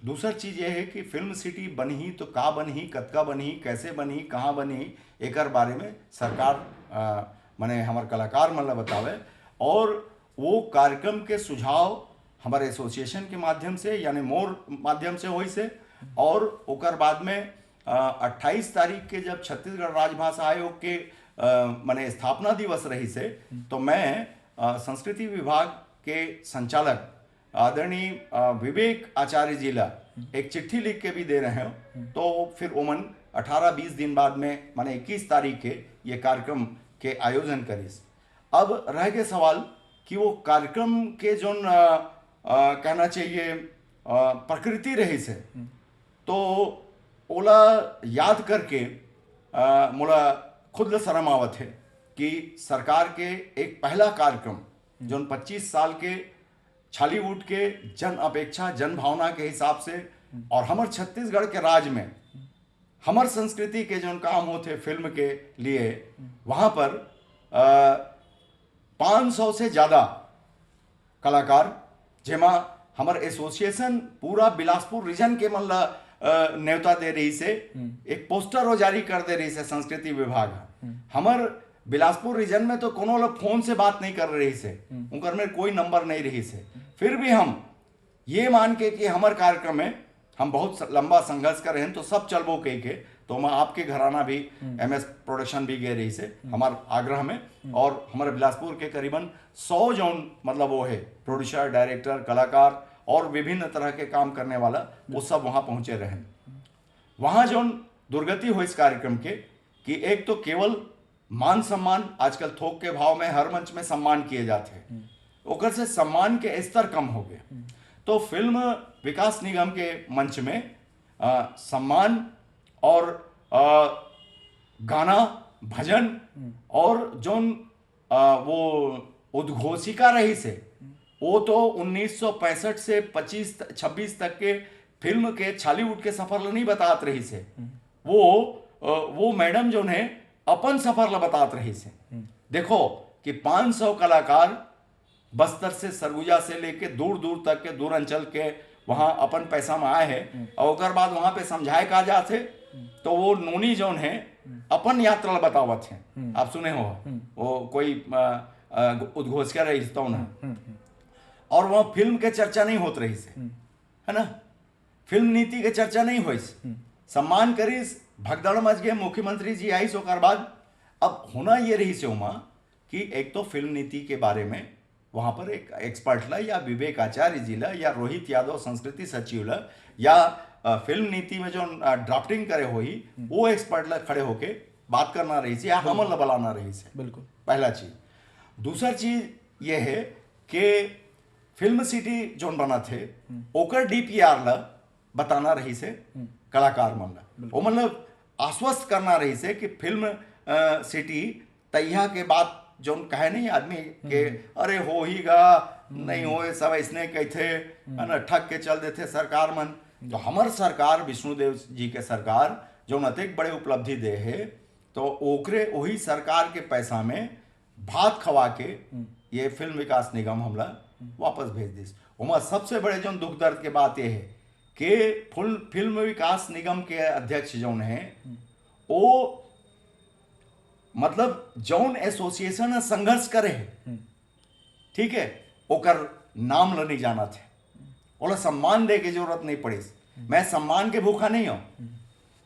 दूसर चीज ये है कि फिल्म सिटी बनही तो का बनही, कतका बनही, कैसे बनही, कहाँ बनही, एकर बारे में सरकार अ, माने हमर कलाकार मन ला बतावे और वो कार्यक्रम के सुझाव हमारे एसोसिएशन के माध्यम से यानी मोर माध्यम से होई से। और ओकर बाद में अ, अट्ठाईस तारीख के जब छत्तीसगढ़ राजभाषा आयोग के अ, माने स्थापना दिवस रही से, तो मैं अ, संस्कृति विभाग के संचालक आदरणीय अ, विवेक आचार्य जी ला एक चिट्ठी लिख के भी दे रहे हो। तो फिर ओमन अठारह बीस दिन बाद में, माने इक्कीस तारीख के, ये कार्यक्रम के आयोजन करिस। अब रह के सवाल कि वो कार्यक्रम के जोन, अ, अ, कहना चाहिए, अ, प्रकृति रहिस हे, तो ओला याद करके, अ, मोला खुद ल शर्म आवत हे कि सरकार के एक पहला कार्यक्रम, जोन पच्चीस साल के छॉलीवुड के जन अपेक्षा, जन भावना के हिसाब से, और हमर छत्तीसगढ़ के राज में हमर संस्कृति के जोन काम होथे फिल्म के लिए, वहाँ पर, अ, पाँच सौ से ज्यादा कलाकार, जेमा हमर एसोसिएशन पूरा बिलासपुर रीजन के मन ला, अ, न्योता दे रहिस हे, एक पोस्टर वो जारी कर दे रहिस हे संस्कृति विभाग ह। हमर बिलासपुर रीजन में तो कोनो ला फोन से बात नहीं कर रहिस हे, उनकर में कोई नंबर नहीं रहिस हे। फिर भी हम ये मान के कि हमर कार्यक्रम में हम बहुत स-, लंबा संघर्ष करे हन, तो सब चलबो कह के, तो मैं आपके घराना भी, एमएस प्रोडक्शन भी गए रहिस हे हमार आग्रह में, और हमारे बिलासपुर के करीबन सौ जौन, मतलब, वो है प्रोड्यूसर, डायरेक्टर, कलाकार और विभिन्न तरह के काम करने वाला, वो सब वहाँ पहुँचे रहन। वहाँ जौन दुर्गति हो इस कार्यक्रम के कि एक तो केवल मान सम्मान, आजकल थोक के भाव में हर मंच में सम्मान किए जाते हैं, ओकर से सम्मान के स्तर कम हो गए। तो फिल्म विकास निगम के मंच में, अ, सम्मान और, अ, गाना, भजन और जोन, अ, वो उद्घोषिका रहिस हे, वो तो उन्नीस सौ पैंसठ से पच्चीस त-, छब्बीस तक के फिल्म के, छॉलीवुड के सफर ल नहीं बतात रहिस हे। वो, अ, वो मैडम जोन हे, अपन सफर ल बतात रहिस हे। देखो कि पाँच सौ कलाकार बस्तर से, सरगुजा से लेके दूर दूर तक के, दूर अंचल के वहाँ अपन पैसा में आए हे, और ओकर बाद वहाँ पे समझाए का जात हे, तो वो नोनी जोन हे, अपन यात्रा ल बतावत हे। आप सुने हो, वो कोई, अ, अ, उद्घोषिका रहिस तौन हे। और वहाँ फिल्म के चर्चा नहीं होत रहिस हे, है ना? फिल्म नीति के चर्चा नहीं होइस। सम्मान करिस, भगदड़ मच गए, मुख्यमंत्री जी आइस ओकर बाद। अब होना ये रहिस हे ओमा कि एक तो फिल्म नीति के बारे में वहाँ पर एक एक्सपर्ट ला, या विवेक आचार्य जी ला, या रोहित यादव संस्कृति सचिव ला, या, अ, फिल्म नीति में जो, अ, ड्राफ्टिंग करे होही, वो एक्सपर्ट ला खड़े होके बात करना रहिस हे, या हमन ला बुलाना रहिस हे। बिल्कुल। पहला चीज। दूसर चीज ये हे कि फिल्म सिटी जोन बनत हे, ओकर डीपीआर ला बताना रहिस हे कलाकार मन ला। ओमन ला आश्वस्त करना रहिस हे कि फिल्म, अ, सिटी तैया के बात जोन कहे नहीं आदमी के, "अरे होही गा, नहीं होए, सब अइसने कहिथे, है ना, ठग के चल देथे सरकार मन।" तो हमर सरकार, विष्णुदेव जी के सरकार, जोन अतेक बड़े उपलब्धि दे हे, तो ओकरे, वही सरकार के पैसा में भात खवा के ये फिल्म विकास निगम हमला वापस भेज दिस। ओमा सबसे बड़े जोन दुख दर्द के बात ये हे कि फुल-, फिल्म विकास निगम के अध्यक्ष जोन हे, वो, मतलब, जौन एसोसिएशन ह संघर्ष करे हे, ठीक है, ओकर नाम ल नहीं जानत हे, ओला सम्मान दे के जरूरत नहीं पड़िस। मैं सम्मान के भूखा नहीं हूँ,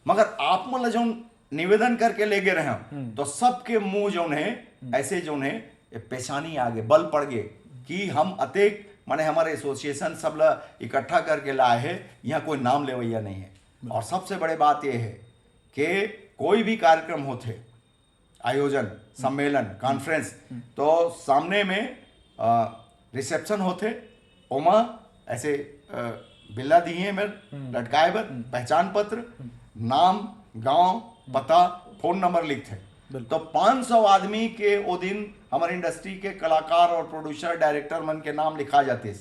मगर आप मन ल जौन निवेदन करके ले गे रहे हो, तो सबके मुंह जौन हे, ऐसे जौन हे, ये पेशानी आ गे, बल पड़ गे कि हम अतेक, माने, हमारे एसोसिएशन सब ल इकट्ठा करके लाए हे, यहाँ कोई नाम लेवैया नहीं है। और सबसे बड़े बात ये है कि कोई भी कार्यक्रम होथे, आयोजन, सम्मेलन, कॉन्फ्रेंस, तो सामने में, अ, रिसेप्शन होथे, ओमा ऐसे, अ, बिल्ला दिए में लटकाए बर, पहचान पत्र, नाम, गांव, पता, फोन नंबर लिखथे। तो पाँच सौ आदमी के ओ दिन हमारे इंडस्ट्री के कलाकार और प्रोड्यूसर, डायरेक्टर मन के नाम लिखा जातिस,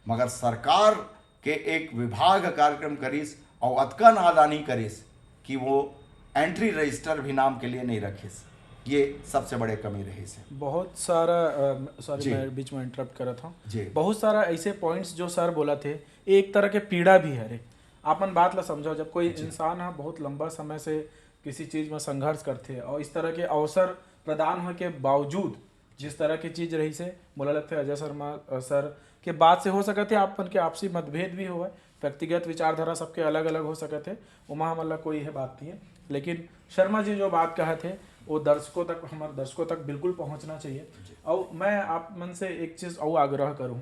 मगर सरकार के एक विभाग कार्यक्रम करिस और अतका नादानी करिस कि वो एंट्री रजिस्टर भी नाम के लिए नहीं रखिस। ये सबसे बड़े कमी रहिस हे। बहुत सारा, अ, सॉरी, जी। मैं बीच में इंटरप्ट करत हूँ। जी। बहुत सारा ऐसे पॉइंट्स जो सर बोलत हे, एक तरह के पीड़ा भी हरे। आपन बात ला समझो, जब कोई इंसान ह बहुत लंबा समय से किसी चीज में संघर्ष करथे और इस तरह के अवसर प्रदान होए के बावजूद जिस तरह के चीज रहिस हे, मोला लगथे अजय शर्मा, अ, सर के बात से हो सकत हे आप मन के आपसी मतभेद भी होवय, व्यक्तिगत विचारधारा सबके अलग-अलग हो सकत हे, ओमा हमन ला कोई हे बात नहीं हे। लेकिन शर्मा जी जो बात कहत हे, वो दर्शकों तक, हमर दर्शकों तक बिल्कुल पहुंचना चाहिए। जी। और मैं आप मन से एक चीज और आग्रह करूं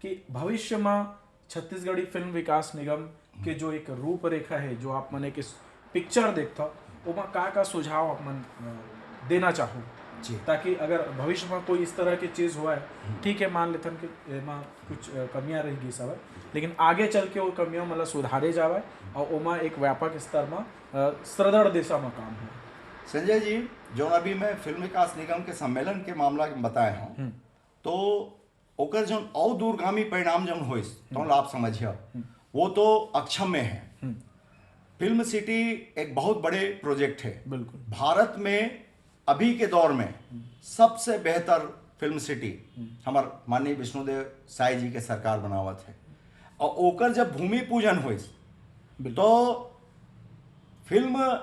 कि भविष्य में छत्तीसगढ़ी फिल्म विकास निगम के जो एक रूपरेखा है, जो आप मन एक पिक्चर देखता, ओमा का का सुझाव आप मन अ, देना चाहो, जी। ताकि अगर भविष्य में कोई इस तरह की चीज हुआ है, ठीक है, मान लेथन कि एमा कुछ अ, कमियां रह गई सब, लेकिन आगे चल के वो कमियों मतलब सुधारे जावे और ओमा एक व्यापक स्तर में अ, सुदृढ़ दिशा में काम हो। संजय जी, जौन अभी मैं फिल्म विकास निगम के सम्मेलन के मामला में बताए हूँ, हम्म। तो ओकर जौन अउ दूरगामी परिणाम जौन होइस, तौन ला आप समझिया, वो तो अक्षम्य है। हम्म। फिल्म सिटी एक बहुत बड़े प्रोजेक्ट है। बिल्कुल। भारत में अभी के दौर में सबसे बेहतर फिल्म सिटी हमार माननीय विष्णुदेव साय जी के सरकार बनावत है, और ओकर जब भूमि पूजन होइस, बिल्कुल। तो फिल्म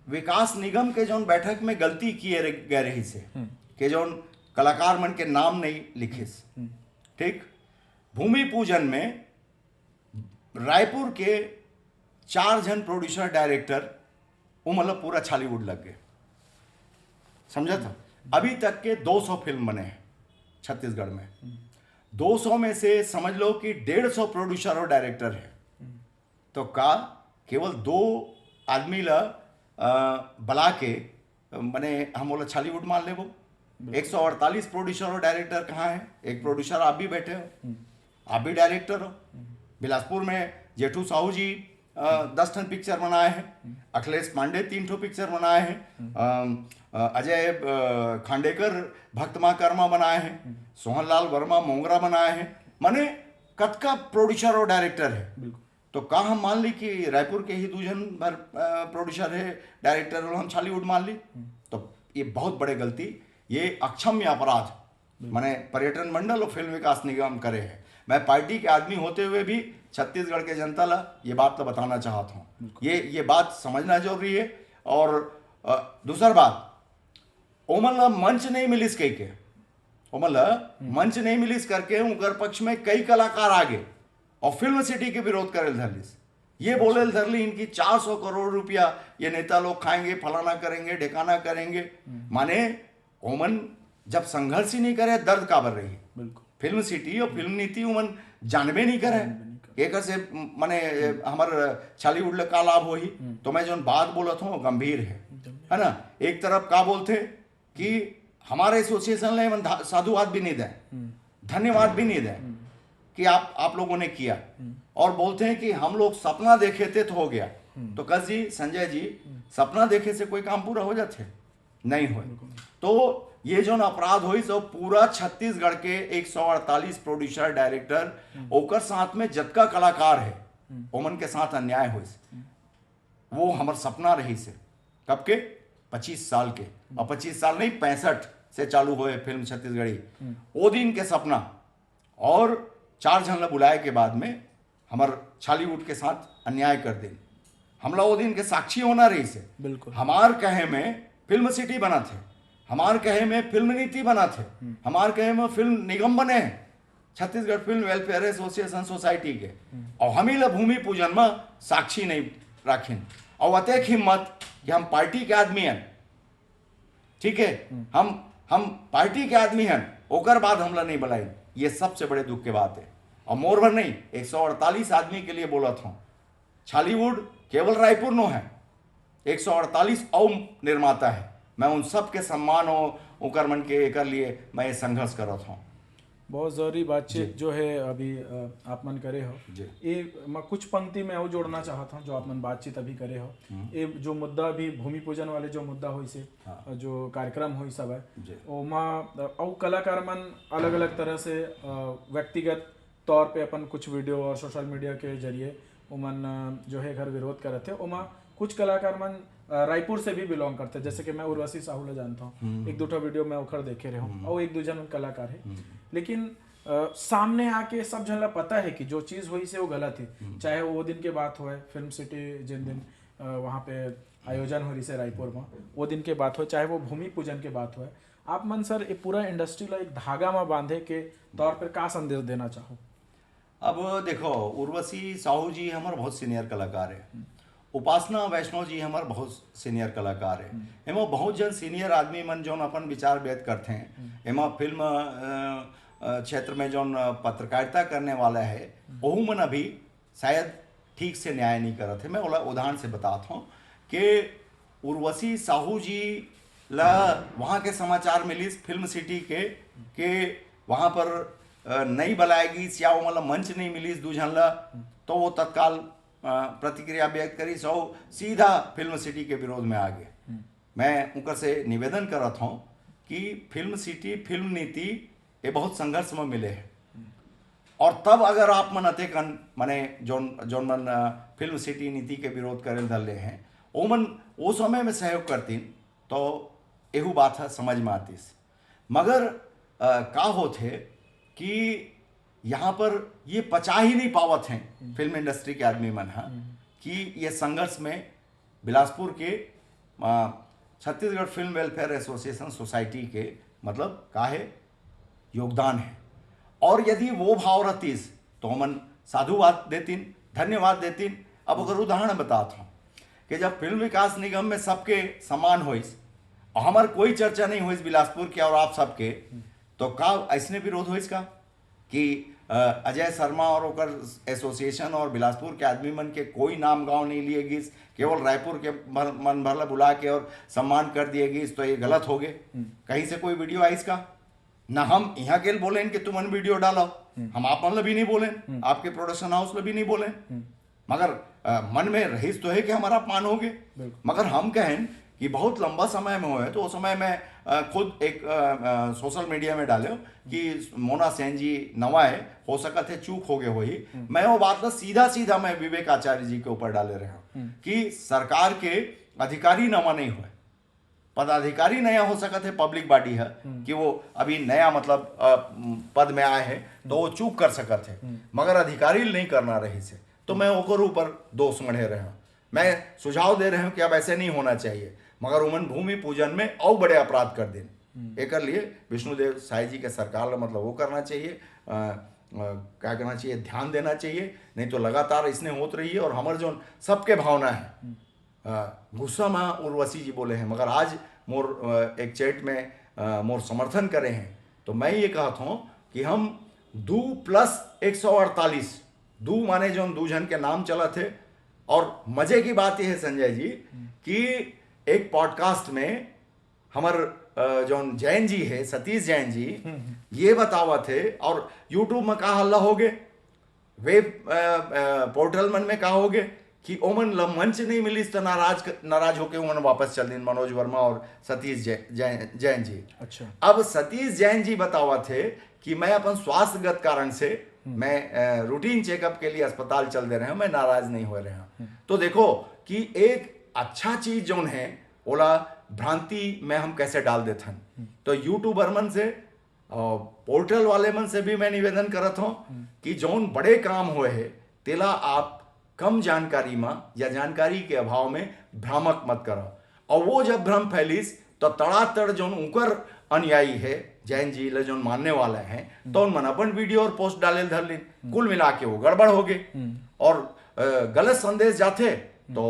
विकास निगम के जौन बैठक में गलती किए रह- गए रही से, हम्म। के जौन कलाकार मन के नाम नहीं लिखिस, हम्म। ठीक, भूमि पूजन में रायपुर के चार झन प्रोड्यूसर डायरेक्टर, वो मतलब पूरा छॉलीवुड लग गए, समझा था। अभी तक के दो सौ फिल्म बने हैं छत्तीसगढ़ में। दो सौ में से समझ लो कि डेढ़ सौ प्रोड्यूसर और डायरेक्टर है। तो का केवल दो आदमी ला अ, बला के, अ, मने हम बोला छॉलीवुड मान लेबो? एक सौ अड़तालीस प्रोड्यूसर और डायरेक्टर कहाँ है? एक प्रोड्यूसर आप भी बैठे हो, आप भी डायरेक्टर हो। बिलासपुर में जेठू साहू जी अ, दस ठन पिक्चर बनाए हैं, अखिलेश पांडे तीन ठो पिक्चर बनाए हैं, अम, अ, अजय अ, खांडेकर भक्त माँ कर्मा बनाए हैं, सोहन लाल वर्मा मोंगरा बनाए हैं, माने कतका प्रोड्यूसर और डायरेक्टर है। बिल्कुल। तो का हम मान ली कि रायपुर के ही दू झन भर प्रोड्यूसर है, डायरेक्टर, और हम छॉलीवुड मान ली? तो ये बहुत बड़े गलती, ये अक्षम्य अपराध माने पर्यटन मंडल और फिल्म विकास निगम करे है। मैं पार्टी के आदमी होते हुए भी छत्तीसगढ़ के जनता ला ये बात तो बताना चाहत हूँ। ये ये बात समझना जरूरी है। और अ, दूसर बात, ओमन ला मंच नहीं मिलिस कह के, ओमन ला मंच नहीं मिलिस करके उनकर पक्ष में कई कलाकार आ गए और फिल्म सिटी के विरोध करे धरलिस। ये बोले धरली इनकी चार सौ करोड़ रुपया ये नेता लोग खाएंगे, फलाना करेंगे, ढेकाना करेंगे। माने ओमन जब संघर्ष ही नहीं करे, दर्द काबर रही? बिल्कुल। फिल्म सिटी और फिल्म नीति ओमन जानबे नहीं करे। एकर से माने हमर छॉलीवुड ले का लाभ होही? तो मैं जौन बात बोलत हूँ गंभीर है, है ना? एक तरफ का बोलते कि हमारे एसोसिएशन ले एमन धा- साधुवाद भी नहीं दे, धन्यवाद भी नहीं दे कि आप आप लोगों ने किया, और बोलते हैं कि हम लोग सपना देखे थे तो हो गया। तो कस जी, संजय जी, सपना देखे से कोई काम पूरा हो जाते? नहीं होए। तो ये जो अपराध होई, सो पूरा छत्तीसगढ़ के एक सौ अड़तालीस प्रोड्यूसर, डायरेक्टर, ओकर साथ में जतका कलाकार है, ओमन के साथ अन्याय होइस। वो हमर सपना रहिस हे। कब के? पच्चीस साल के। और पच्चीस साल नहीं, पैंसठ से चालू होए फिल्म छत्तीसगढ़ी। वो दिन के सपना। और चार झन ला बुलाए के बाद में हमर छॉलीवुड के साथ अन्याय कर दिन। हमला वो दिन के साक्षी होना रहिस हे। बिल्कुल। हमार कहे में फिल्म सिटी बनत हे, हमार कहे में फिल्म नीति बनत हे, हमार कहे में फिल्म निगम बने हे, Chhattisgarh film welfare association society के, और हमी ला भूमि पूजन में साक्षी नहीं राखिन। और अतेक हिम्मत कि हम पार्टी के आदमी हन, ठीक है, हम हम पार्टी के आदमी हन, ओकर बाद हमला नहीं बुलाइन। ये सबसे बड़े दुख के बात है। और मोर भर नहीं, एक सौ अड़तालीस आदमी के लिए बोलत हूँ। छॉलीवुड केवल रायपुर नो है, एक सौ अड़तालीस और निर्माता है। मैं उन सब के सम्मान हो, ओकर मन के एकर लिए मैं ये संघर्ष करत हूँ। बहुत जरूरी बातचीत जी। जो है अभी अ, आप मन करे हो। जी। ये म- कुछ पंक्ति में और जोड़ना चाहत हूँ जो आप मन बातचीत अभी करे हो। ये जो मुद्दा अभी भूमि पूजन वाले जो मुद्दा होइस हे, हाँ। अ, जो कार्यक्रम होइस हवय, जी। ओमा अ, अउ कलाकार मन अलग अलग तरह से अ, व्यक्तिगत तौर पे अपन कुछ वीडियो और सोशल मीडिया के जरिए ओमन अ, जो है घर विरोध करत हे। ओमा कुछ कलाकार मन अ, रायपुर से भी बिलोंग करते, जैसे कि मैं उर्वशी साहू ला जानता हूँ, एक दो ठो वीडियो मैं ओखर देखे रहे हूँ और एक दो जन कलाकार है, लेकिन अ, सामने आके सब झन ला पता है कि जो चीज होइस हे वो गलत है। चाहे वो दिन के बात होए, फिल्म सिटी जिन दिन अ, वहाँ पे आयोजन हो रही से रायपुर में, वो दिन के बात होए, चाहे वो भूमि पूजन के बात होए, आप मन सर ये पूरा इंडस्ट्री ला एक धागा में बांधे के तौर पर का संदेश देना चाहो? अब देखो, उर्वशी साहू जी हमर बहुत सीनियर कलाकार है, उपासना वैष्णव जी हमर बहुत सीनियर कलाकार है, एमा बहुत जन सीनियर आदमी मन जौन अपन विचार व्यक्त करते हैं। एमा फिल्म अ, अ, क्षेत्र में जौन पत्रकारिता करने वाला है, ओहू मन अभी शायद ठीक से न्याय नहीं करत हे। मैं ओला उदाहरण से बतात हूँ कि उर्वशी साहू जी ला वहाँ के समाचार मिलिस फिल्म सिटी के, के वहाँ पर अ, नहीं बलाए गिस या ओमन ला मंच नहीं मिलिस दू झन ला, तो वो तत्काल अ, प्रतिक्रिया व्यक्त करिस और सीधा फिल्म सिटी के विरोध में आ गे। मैं उनकर से निवेदन करत हूँ कि फिल्म सिटी, फिल्म नीति, ये बहुत संघर्ष में मिले हैं। और तब अगर आप मन अतेकन, माने जोन, जोन मन अ, फिल्म सिटी नीति के विरोध करे धर ले हैं, ओमन वो समय में सहयोग करतीन, तो एहू बात ह समझ में आतीस। मगर अ, का होथे कि यहाँ पर ये पचा ही नहीं पावत हैं फिल्म इंडस्ट्री के आदमी मन ह कि ये संघर्ष में बिलासपुर के अ, Chhattisgarh film welfare association society के, मतलब, का है, योगदान है। और यदि वो भाव रहतीस तो हमन साधुवाद देतीन, धन्यवाद देतीन। अब अगर उदाहरण बतात हूँ कि जब फिल्म विकास निगम में सबके सम्मान होइस और हमार कोई चर्चा नहीं होइस बिलासपुर के और आप सबके, तो का ऐसने विरोध होइस का कि अ, अजय शर्मा और ओकर एसोसिएशन और बिलासपुर के आदमी मन के कोई नाम गांव नहीं लिए गिस, केवल रायपुर के भर, मन भर ला बुला के और सम्मान कर दिए गिस, तो ये गलत हो गए? कहीं से कोई वीडियो आइस का? ना हम यहाँ के बोलेन कि तुमन वीडियो डालो, हम आप मन ला भी नहीं बोलेन, आपके प्रोडक्शन हाउस ला भी नहीं बोलेन। मगर अ, मन में रहीस तो है कि हमारा अपमान हो गए। मगर हम कहेन कि बहुत लंबा समय में होए, तो उस समय मैं अ, खुद एक सोशल मीडिया में डाले कि मोना सेन जी नवा है, हो सकत है चूक हो गए होही। मैं वो बात ला सीधा सीधा मैं विवेक आचार्य जी के ऊपर डाले रहे हूँ कि सरकार के अधिकारी नवा नहीं होए, पदाधिकारी नया हो सकत है, पब्लिक बॉडी है कि वो अभी नया, मतलब अ, पद में आए हैं, तो वो चूक कर सकत है, मगर अधिकारी नहीं करना रहीस है। तो मैं ओकर ऊपर दोष मढ़े रहे हूँ। मैं सुझाव दे रहे हूँ कि अब ऐसे नहीं होना चाहिए, मगर उमन भूमि पूजन में और बड़े अपराध कर दिन। एकर लिए विष्णुदेव साय जी के सरकार ला, मतलब, वो करना चाहिए, अ, अ, क्या करना चाहिए, ध्यान देना चाहिए। नहीं तो लगातार इसने होत रही है और हमर जो सबके भावना है, अ, गुस्सा में उर्वशी जी बोले हैं, मगर आज मोर, अ, एक चैट में अ, मोर समर्थन करे हैं, तो मैं ये कहत हूँ कि हम दू प्लस एक सौ अड़तालीस, दू माने जो दू झन के नाम चलत है। और मजे की बात ये है, संजय जी, कि एक पॉडकास्ट में हमर अ, जौन जैन जी है, सतीश जैन जी, ये बतावत है, और यूट्यूब में का हल्ला हो गए, वेब अ, अ, पोर्टल मन में का हो गए कि ओमन ल मंच नहीं मिलिस तो नाराज क-, नाराज होके ओमन वापस चल दिन, मनोज वर्मा और सतीश जै-, जै-, जैन जी। अच्छा। अब सतीश जैन जी बतावत है कि मैं अपन स्वास्थ्यगत कारण से मैं अ, रूटीन चेकअप के लिए अस्पताल चल दे रहे हूँ, मैं नाराज नहीं हो रहे हूँ। तो देखो कि एक अच्छा चीज जौन है, ओला भ्रांति में हम कैसे डाल देथन। तो यूट्यूबर मन से और पोर्टल वाले मन से भी मैं निवेदन करत हूँ कि जौन बड़े काम होए है, तेला आप कम जानकारी में या जानकारी के अभाव में भ्रामक मत करो। और वो जब भ्रम फैलिस, तो तड़ातड़ जौन उनकर अनुयायी है, जैन जी ले जौन मानने वाला है, तो उन मन अपन वीडियो और पोस्ट डाले धर लिन। कुल मिला के वो गड़बड़ हो गए। और अ, गलत संदेश जाते, तो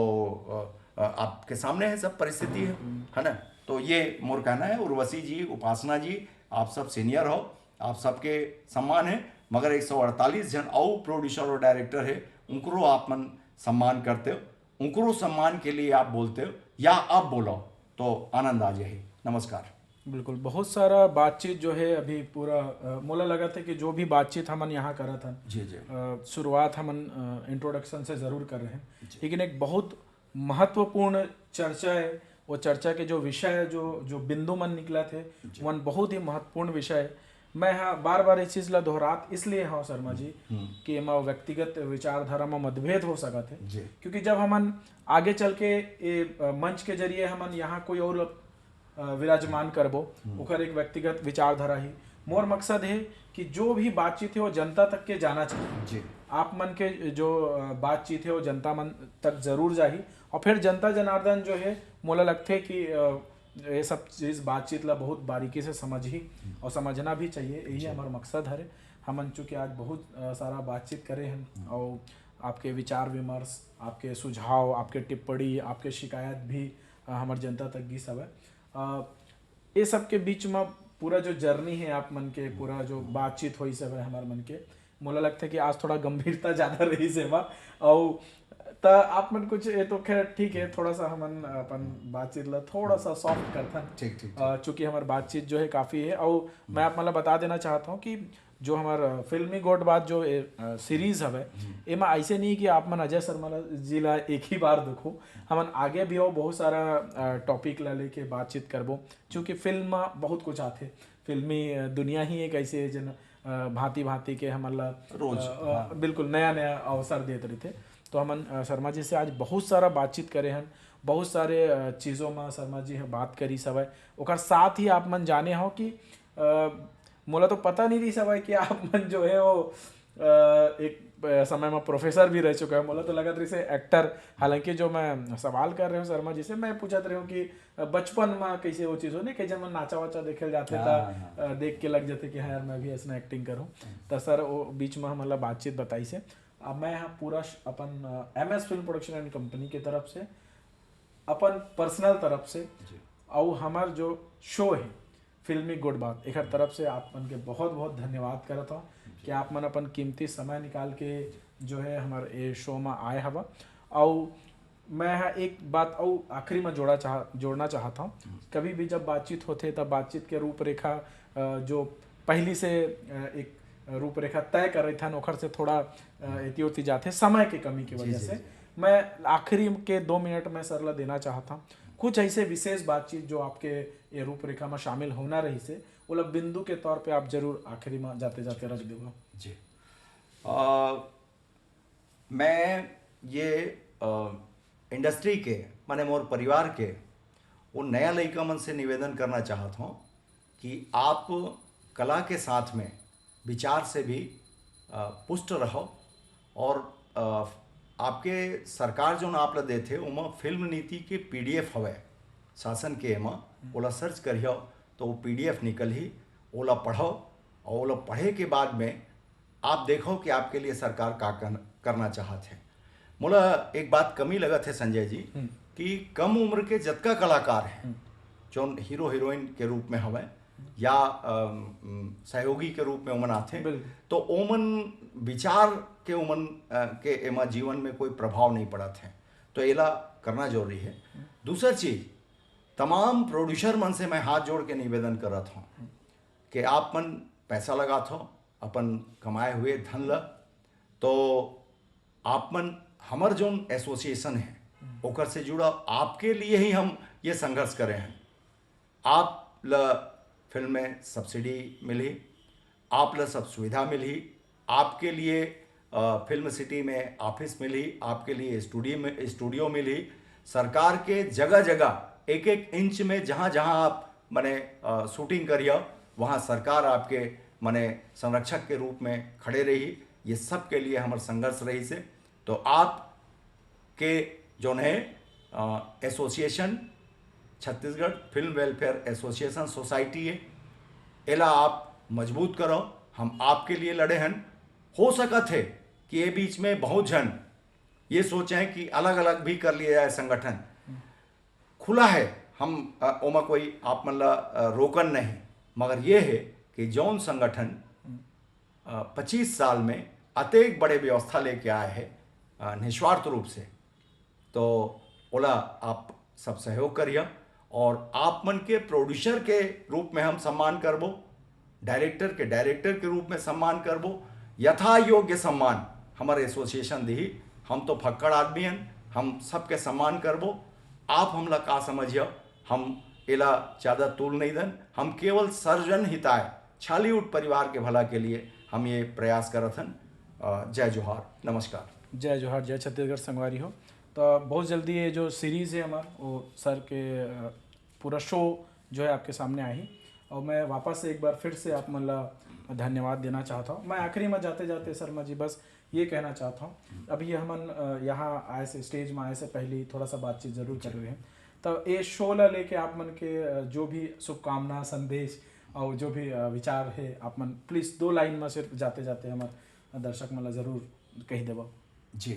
अ, अ, आपके सामने है सब परिस्थिति है, है ना? तो ये मोर कहना है। उर्वशी जी, उपासना जी, आप सब सीनियर हो, आप सबके सम्मान है, मगर एक सौ अड़तालीस जन और प्रोड्यूसर और डायरेक्टर है, उनकरो आप मन सम्मान करते हो, उनकरो सम्मान के लिए आप बोलते हो, या आप बोलो तो आनंद आ जाए। नमस्कार। बिल्कुल, बहुत सारा बातचीत जो है अभी पूरा, अ, मोला लगत है कि जो भी बातचीत हमन यहाँ करत हन, जी, जी। अ, शुरुआत हमन इंट्रोडक्शन से जरूर कर रहे हैं, लेकिन एक बहुत महत्वपूर्ण चर्चा है। वो चर्चा के जो विषय है, जो जो बिंदु मन निकलत है, मन बहुत ही महत्वपूर्ण विषय है। मैं हाँ बार बार इस चीज ला दोहरात इसलिए हूँ शर्मा जी, कि एमा व्यक्तिगत विचारधारा में मतभेद हो सकत है, जी। क्योंकि जब हमन आगे चल के ये, अ, मंच के जरिए हमन यहाँ कोई और अ, विराजमान करबो, ओकर एक व्यक्तिगत विचारधारा ही। मोर मकसद है कि जो भी बातचीत है वो जनता तक के जाना चाहिए। जी। आप मन के जो अ, बातचीत है वो जनता मन तक जरूर जाही, और फिर जनता जनार्दन जो है, मोला लगथे कि अ, ये सब चीज, बातचीत ला बहुत बारीकी से समझही और समझना भी चाहिए, यही हमार मकसद हरे। हमन चूंकि आज बहुत अ, सारा बातचीत करे हैं और आपके विचार विमर्श, आपके सुझाव, आपके टिप्पणी, आपके शिकायत भी अ, हमर जनता तक गिस हवय। अ, ये सब के बीच में पूरा जो जर्नी है आप मन के, पूरा जो बातचीत होइस हवय हमार मन के, मोला लगथे कि आज थोड़ा गंभीरता ज्यादा रहिस हे बा। अउ त आप मन कुछ, ये तो खैर ठीक है, थोड़ा सा हमन अपन बातचीत ला थोड़ा सा सॉफ्ट करथन। ठीक, ठीक, अ, चूंकि हमार बातचीत जो है काफी है, और मैं आप मन ला बता देना चाहता हूँ कि जो हमार, अ, फिल्मी गोठ बात जो ए, अ, सीरीज हवे, एमा ऐसे नहीं कि आप मन अजय शर्मा ला, जी ला एक ही बार देखो। हमन आगे भी और बहुत सारा, अ, टॉपिक ला लेके बातचीत करबो, क्योंकि फिल्म म बहुत कुछ आथे। फिल्मी, अ, दुनिया ही एक ऐसे है जन, अ, भांति भांति के हमन ला, रोज, अ, अ, बिल्कुल नया नया अवसर देत रहिथे। तो हमन, अ, शर्मा जी से आज बहुत सारा बातचीत करे हन, बहुत सारे, अ, चीजों में शर्मा जी ह बात करी सवय। ओकर साथ ही आप मन जाने हो कि, अ, मोला तो पता नहीं रही सवय कि आप मन जो है वो, अ, एक, अ, समय में प्रोफेसर भी रह चुका है। मोला तो लगत रहिस हे एक्टर, हालांकि जो मैं सवाल कर रहे हूँ शर्मा जी से, मैं पूछत रहे हूँ कि, अ, बचपन में कैसे वो चीज हो, नहीं, कई जन मन नाचा वाचा देखे जाते हाँ, था, हाँ, हाँ। अ, देख के लग जाते कि हाँ यार, मैं भी ऐसा एक्टिंग करूँ। तो सर, वो बीच में हमन ला बातचीत बताइस हे। अब मैं यहाँ पूरा श-, अपन, अ, M S film production and company के तरफ से, अपन पर्सनल तरफ से, जी। और हमार जो शो है फिल्मी गोठ बात, एकर तरफ से आप मन के बहुत बहुत धन्यवाद करत हूँ कि आप मन अपन कीमती समय निकाल के जो है हमार ये शो में आए हवा। और मैं ह एक बात और आखिरी में जोड़ा चाह जोड़ना चाहता हूँ। कभी भी जब बातचीत होथे, तब बातचीत के रूपरेखा, अ, जो पहली से, अ, एक रूपरेखा तय कर रही था, ओखर से थोड़ा, अ, एती ओती जाथे समय के कमी की जी, वजह जी, से। जी। मैं आखिरी के दो मिनट में सर ला देना चाहता हूँ कुछ ऐसे विशेष बातचीत जो आपके ये रूपरेखा में शामिल होना रहिस हे, ओला बिंदु के तौर पे आप जरूर आखिरी में जाते जाते रख देगा। जी। अ, मैं ये, अ, इंडस्ट्री के, माने मोर परिवार के, वो नया लइका मन से निवेदन करना चाहत हूँ कि आप कला के साथ में विचार से भी, अ, पुष्ट रहो और, अ, आपके सरकार जोन आप ला देथे, ओमा फिल्म नीति के पी डी एफ हवय शासन के, एमा ओला सर्च करियो तो वो पी डी एफ निकलही, ओला पढ़ो और ओला पढ़े के बाद में आप देखो कि आपके लिए सरकार का कर, करना चाहत है। मोला एक बात कमी लगत है संजय जी, कि कम उम्र के जतका कलाकार हैं, जोन हीरो हीरोइन के रूप में हवय या, अम, अम, सहयोगी के रूप में ओमन आथे, बिल्कुल। तो ओमन विचार के ओमन, अ, के एमा जीवन में कोई प्रभाव नहीं पड़त है, तो एला करना जरूरी है। दूसर चीज, तमाम प्रोड्यूसर मन से मैं हाथ जोड़ के निवेदन करत हूँ कि आप मन पैसा लगात हो अपन कमाए हुए धन ल, तो आप मन हमर जोन एसोसिएशन है ओकर से जुड़ा, आपके लिए ही हम ये संघर्ष करे हैं। आप ल फिल्म में सब्सिडी मिली, आप ल सब सुविधा मिली, आपके लिए, अ, फिल्म सिटी में ऑफिस मिली, आपके लिए स्टूडियो में, स्टूडियो मिली। सरकार के जगह जगह एक एक इंच में जहाँ जहाँ आप मने, अ, शूटिंग करिए, वहाँ सरकार आपके मने संरक्षक के रूप में खड़े रही। ये सब के लिए हमर संघर्ष रहिस हे। तो आप के जोन है, अ, association, Chhattisgarh film welfare association society है, एला आप मजबूत करो। हम आपके लिए लड़े हन। हो सकत है कि ये बीच में बहुत झन ये सोचे हैं कि अलग अलग भी कर लिया जाए संगठन। खुला है, हम, अ, ओमा कोई आप मन ला, अ, रोकन नहीं, मगर ये है कि जौन संगठन, अ, पच्चीस साल में अतेक बड़े व्यवस्था लेके आए है, अ, निस्वार्थ रूप से, तो ओला आप सब सहयोग करिए। और आप मन के प्रोड्यूसर के रूप में हम सम्मान करबो, डायरेक्टर के डायरेक्टर के रूप में सम्मान करबो, यथा योग्य सम्मान हमर एसोसिएशन दिही। हम तो फक्कड़ आदमी हन, हम सबके सम्मान करबो। आप हमला का समझिए, हम एला ज्यादा तूल नहीं दन। हम केवल सर्वजन हिताय, छालीवुड परिवार के भला के लिए हम ये प्रयास करत हन। अ, जय जोहार, नमस्कार। जय जोहार, जय छत्तीसगढ़ संगवारी हो। तो बहुत जल्दी ये जो सीरीज है हमार, वो सर के, अ, पूरा शो जो है आपके सामने आही। और मैं वापस से एक बार फिर से आप मन ला धन्यवाद देना चाहता हूँ। मैं आखिरी में जाते जाते शर्मा जी बस ये कहना चाहता हूँ, अभी ये हमन, अ, यहाँ आए से, स्टेज में आए से पहले थोड़ा सा बातचीत जरूर कर रहे हैं। तो ये शो ला लेके आप मन के, अ, जो भी शुभकामना संदेश और जो भी, अ, विचार है, आप मन प्लीज दो लाइन में सिर्फ जाते जाते हमारे दर्शक मन ला जरूर कह देबो। जी,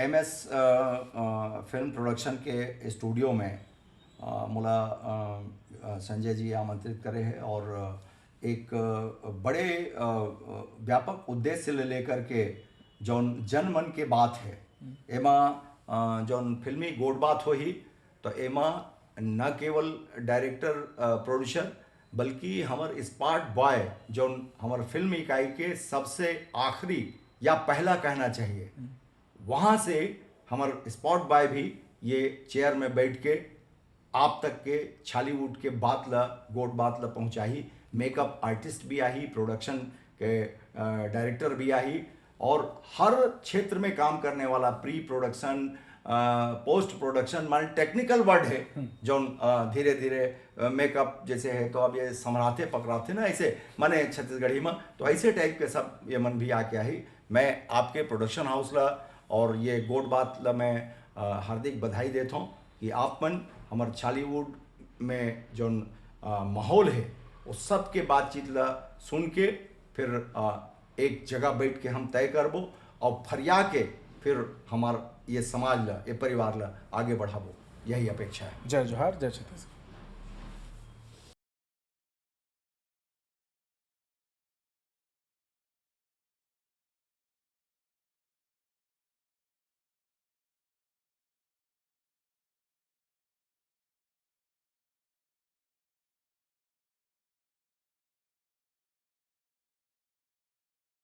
एम एस फिल्म प्रोडक्शन के स्टूडियो में, अ, मोला, अ, अ, संजय जी आमंत्रित करे है और, अ, एक अ, बड़े अ, अ, व्यापक उद्देश्य ले लेकर के जौन जनमन के बात है, एमा अ, जौन फिल्मी गोठ बात होही, तो एमा न केवल डायरेक्टर, प्रोड्यूसर, बल्कि हमर स्पॉट बॉय, जौन हमर फिल्म इकाई के सबसे आखिरी या पहला कहना चाहिए, वहाँ से हमर स्पॉट बॉय भी ये चेयर में बैठ के आप तक के छालीवुड के बात ला, गोठ बात ला पहुँचाही। मेकअप आर्टिस्ट भी आही, प्रोडक्शन के डायरेक्टर भी आही, और हर क्षेत्र में काम करने वाला प्री प्रोडक्शन, पोस्ट प्रोडक्शन, माने टेक्निकल वर्ड है, जौन अ, धीरे धीरे मेकअप जैसे है, तो अब ये समराथे पकड़ाथे ना, ऐसे माने छत्तीसगढ़ी में, तो ऐसे टाइप के सब ये मन भी आके आही। मैं आपके प्रोडक्शन हाउस ला और ये गोठ बात ला मैं अ, हार्दिक बधाई देता हूँ कि आप मन हमर छालीवुड में जौन अ, माहौल है, वो सब के बातचीत ला सुन के फिर अ, एक जगह बैठ के हम तय करबो और फरिया के फिर हमार ये समाज ला, ये परिवार ला आगे बढ़ाबो, यही अपेक्षा है। जय जोहार, जय छत्तीसगढ़।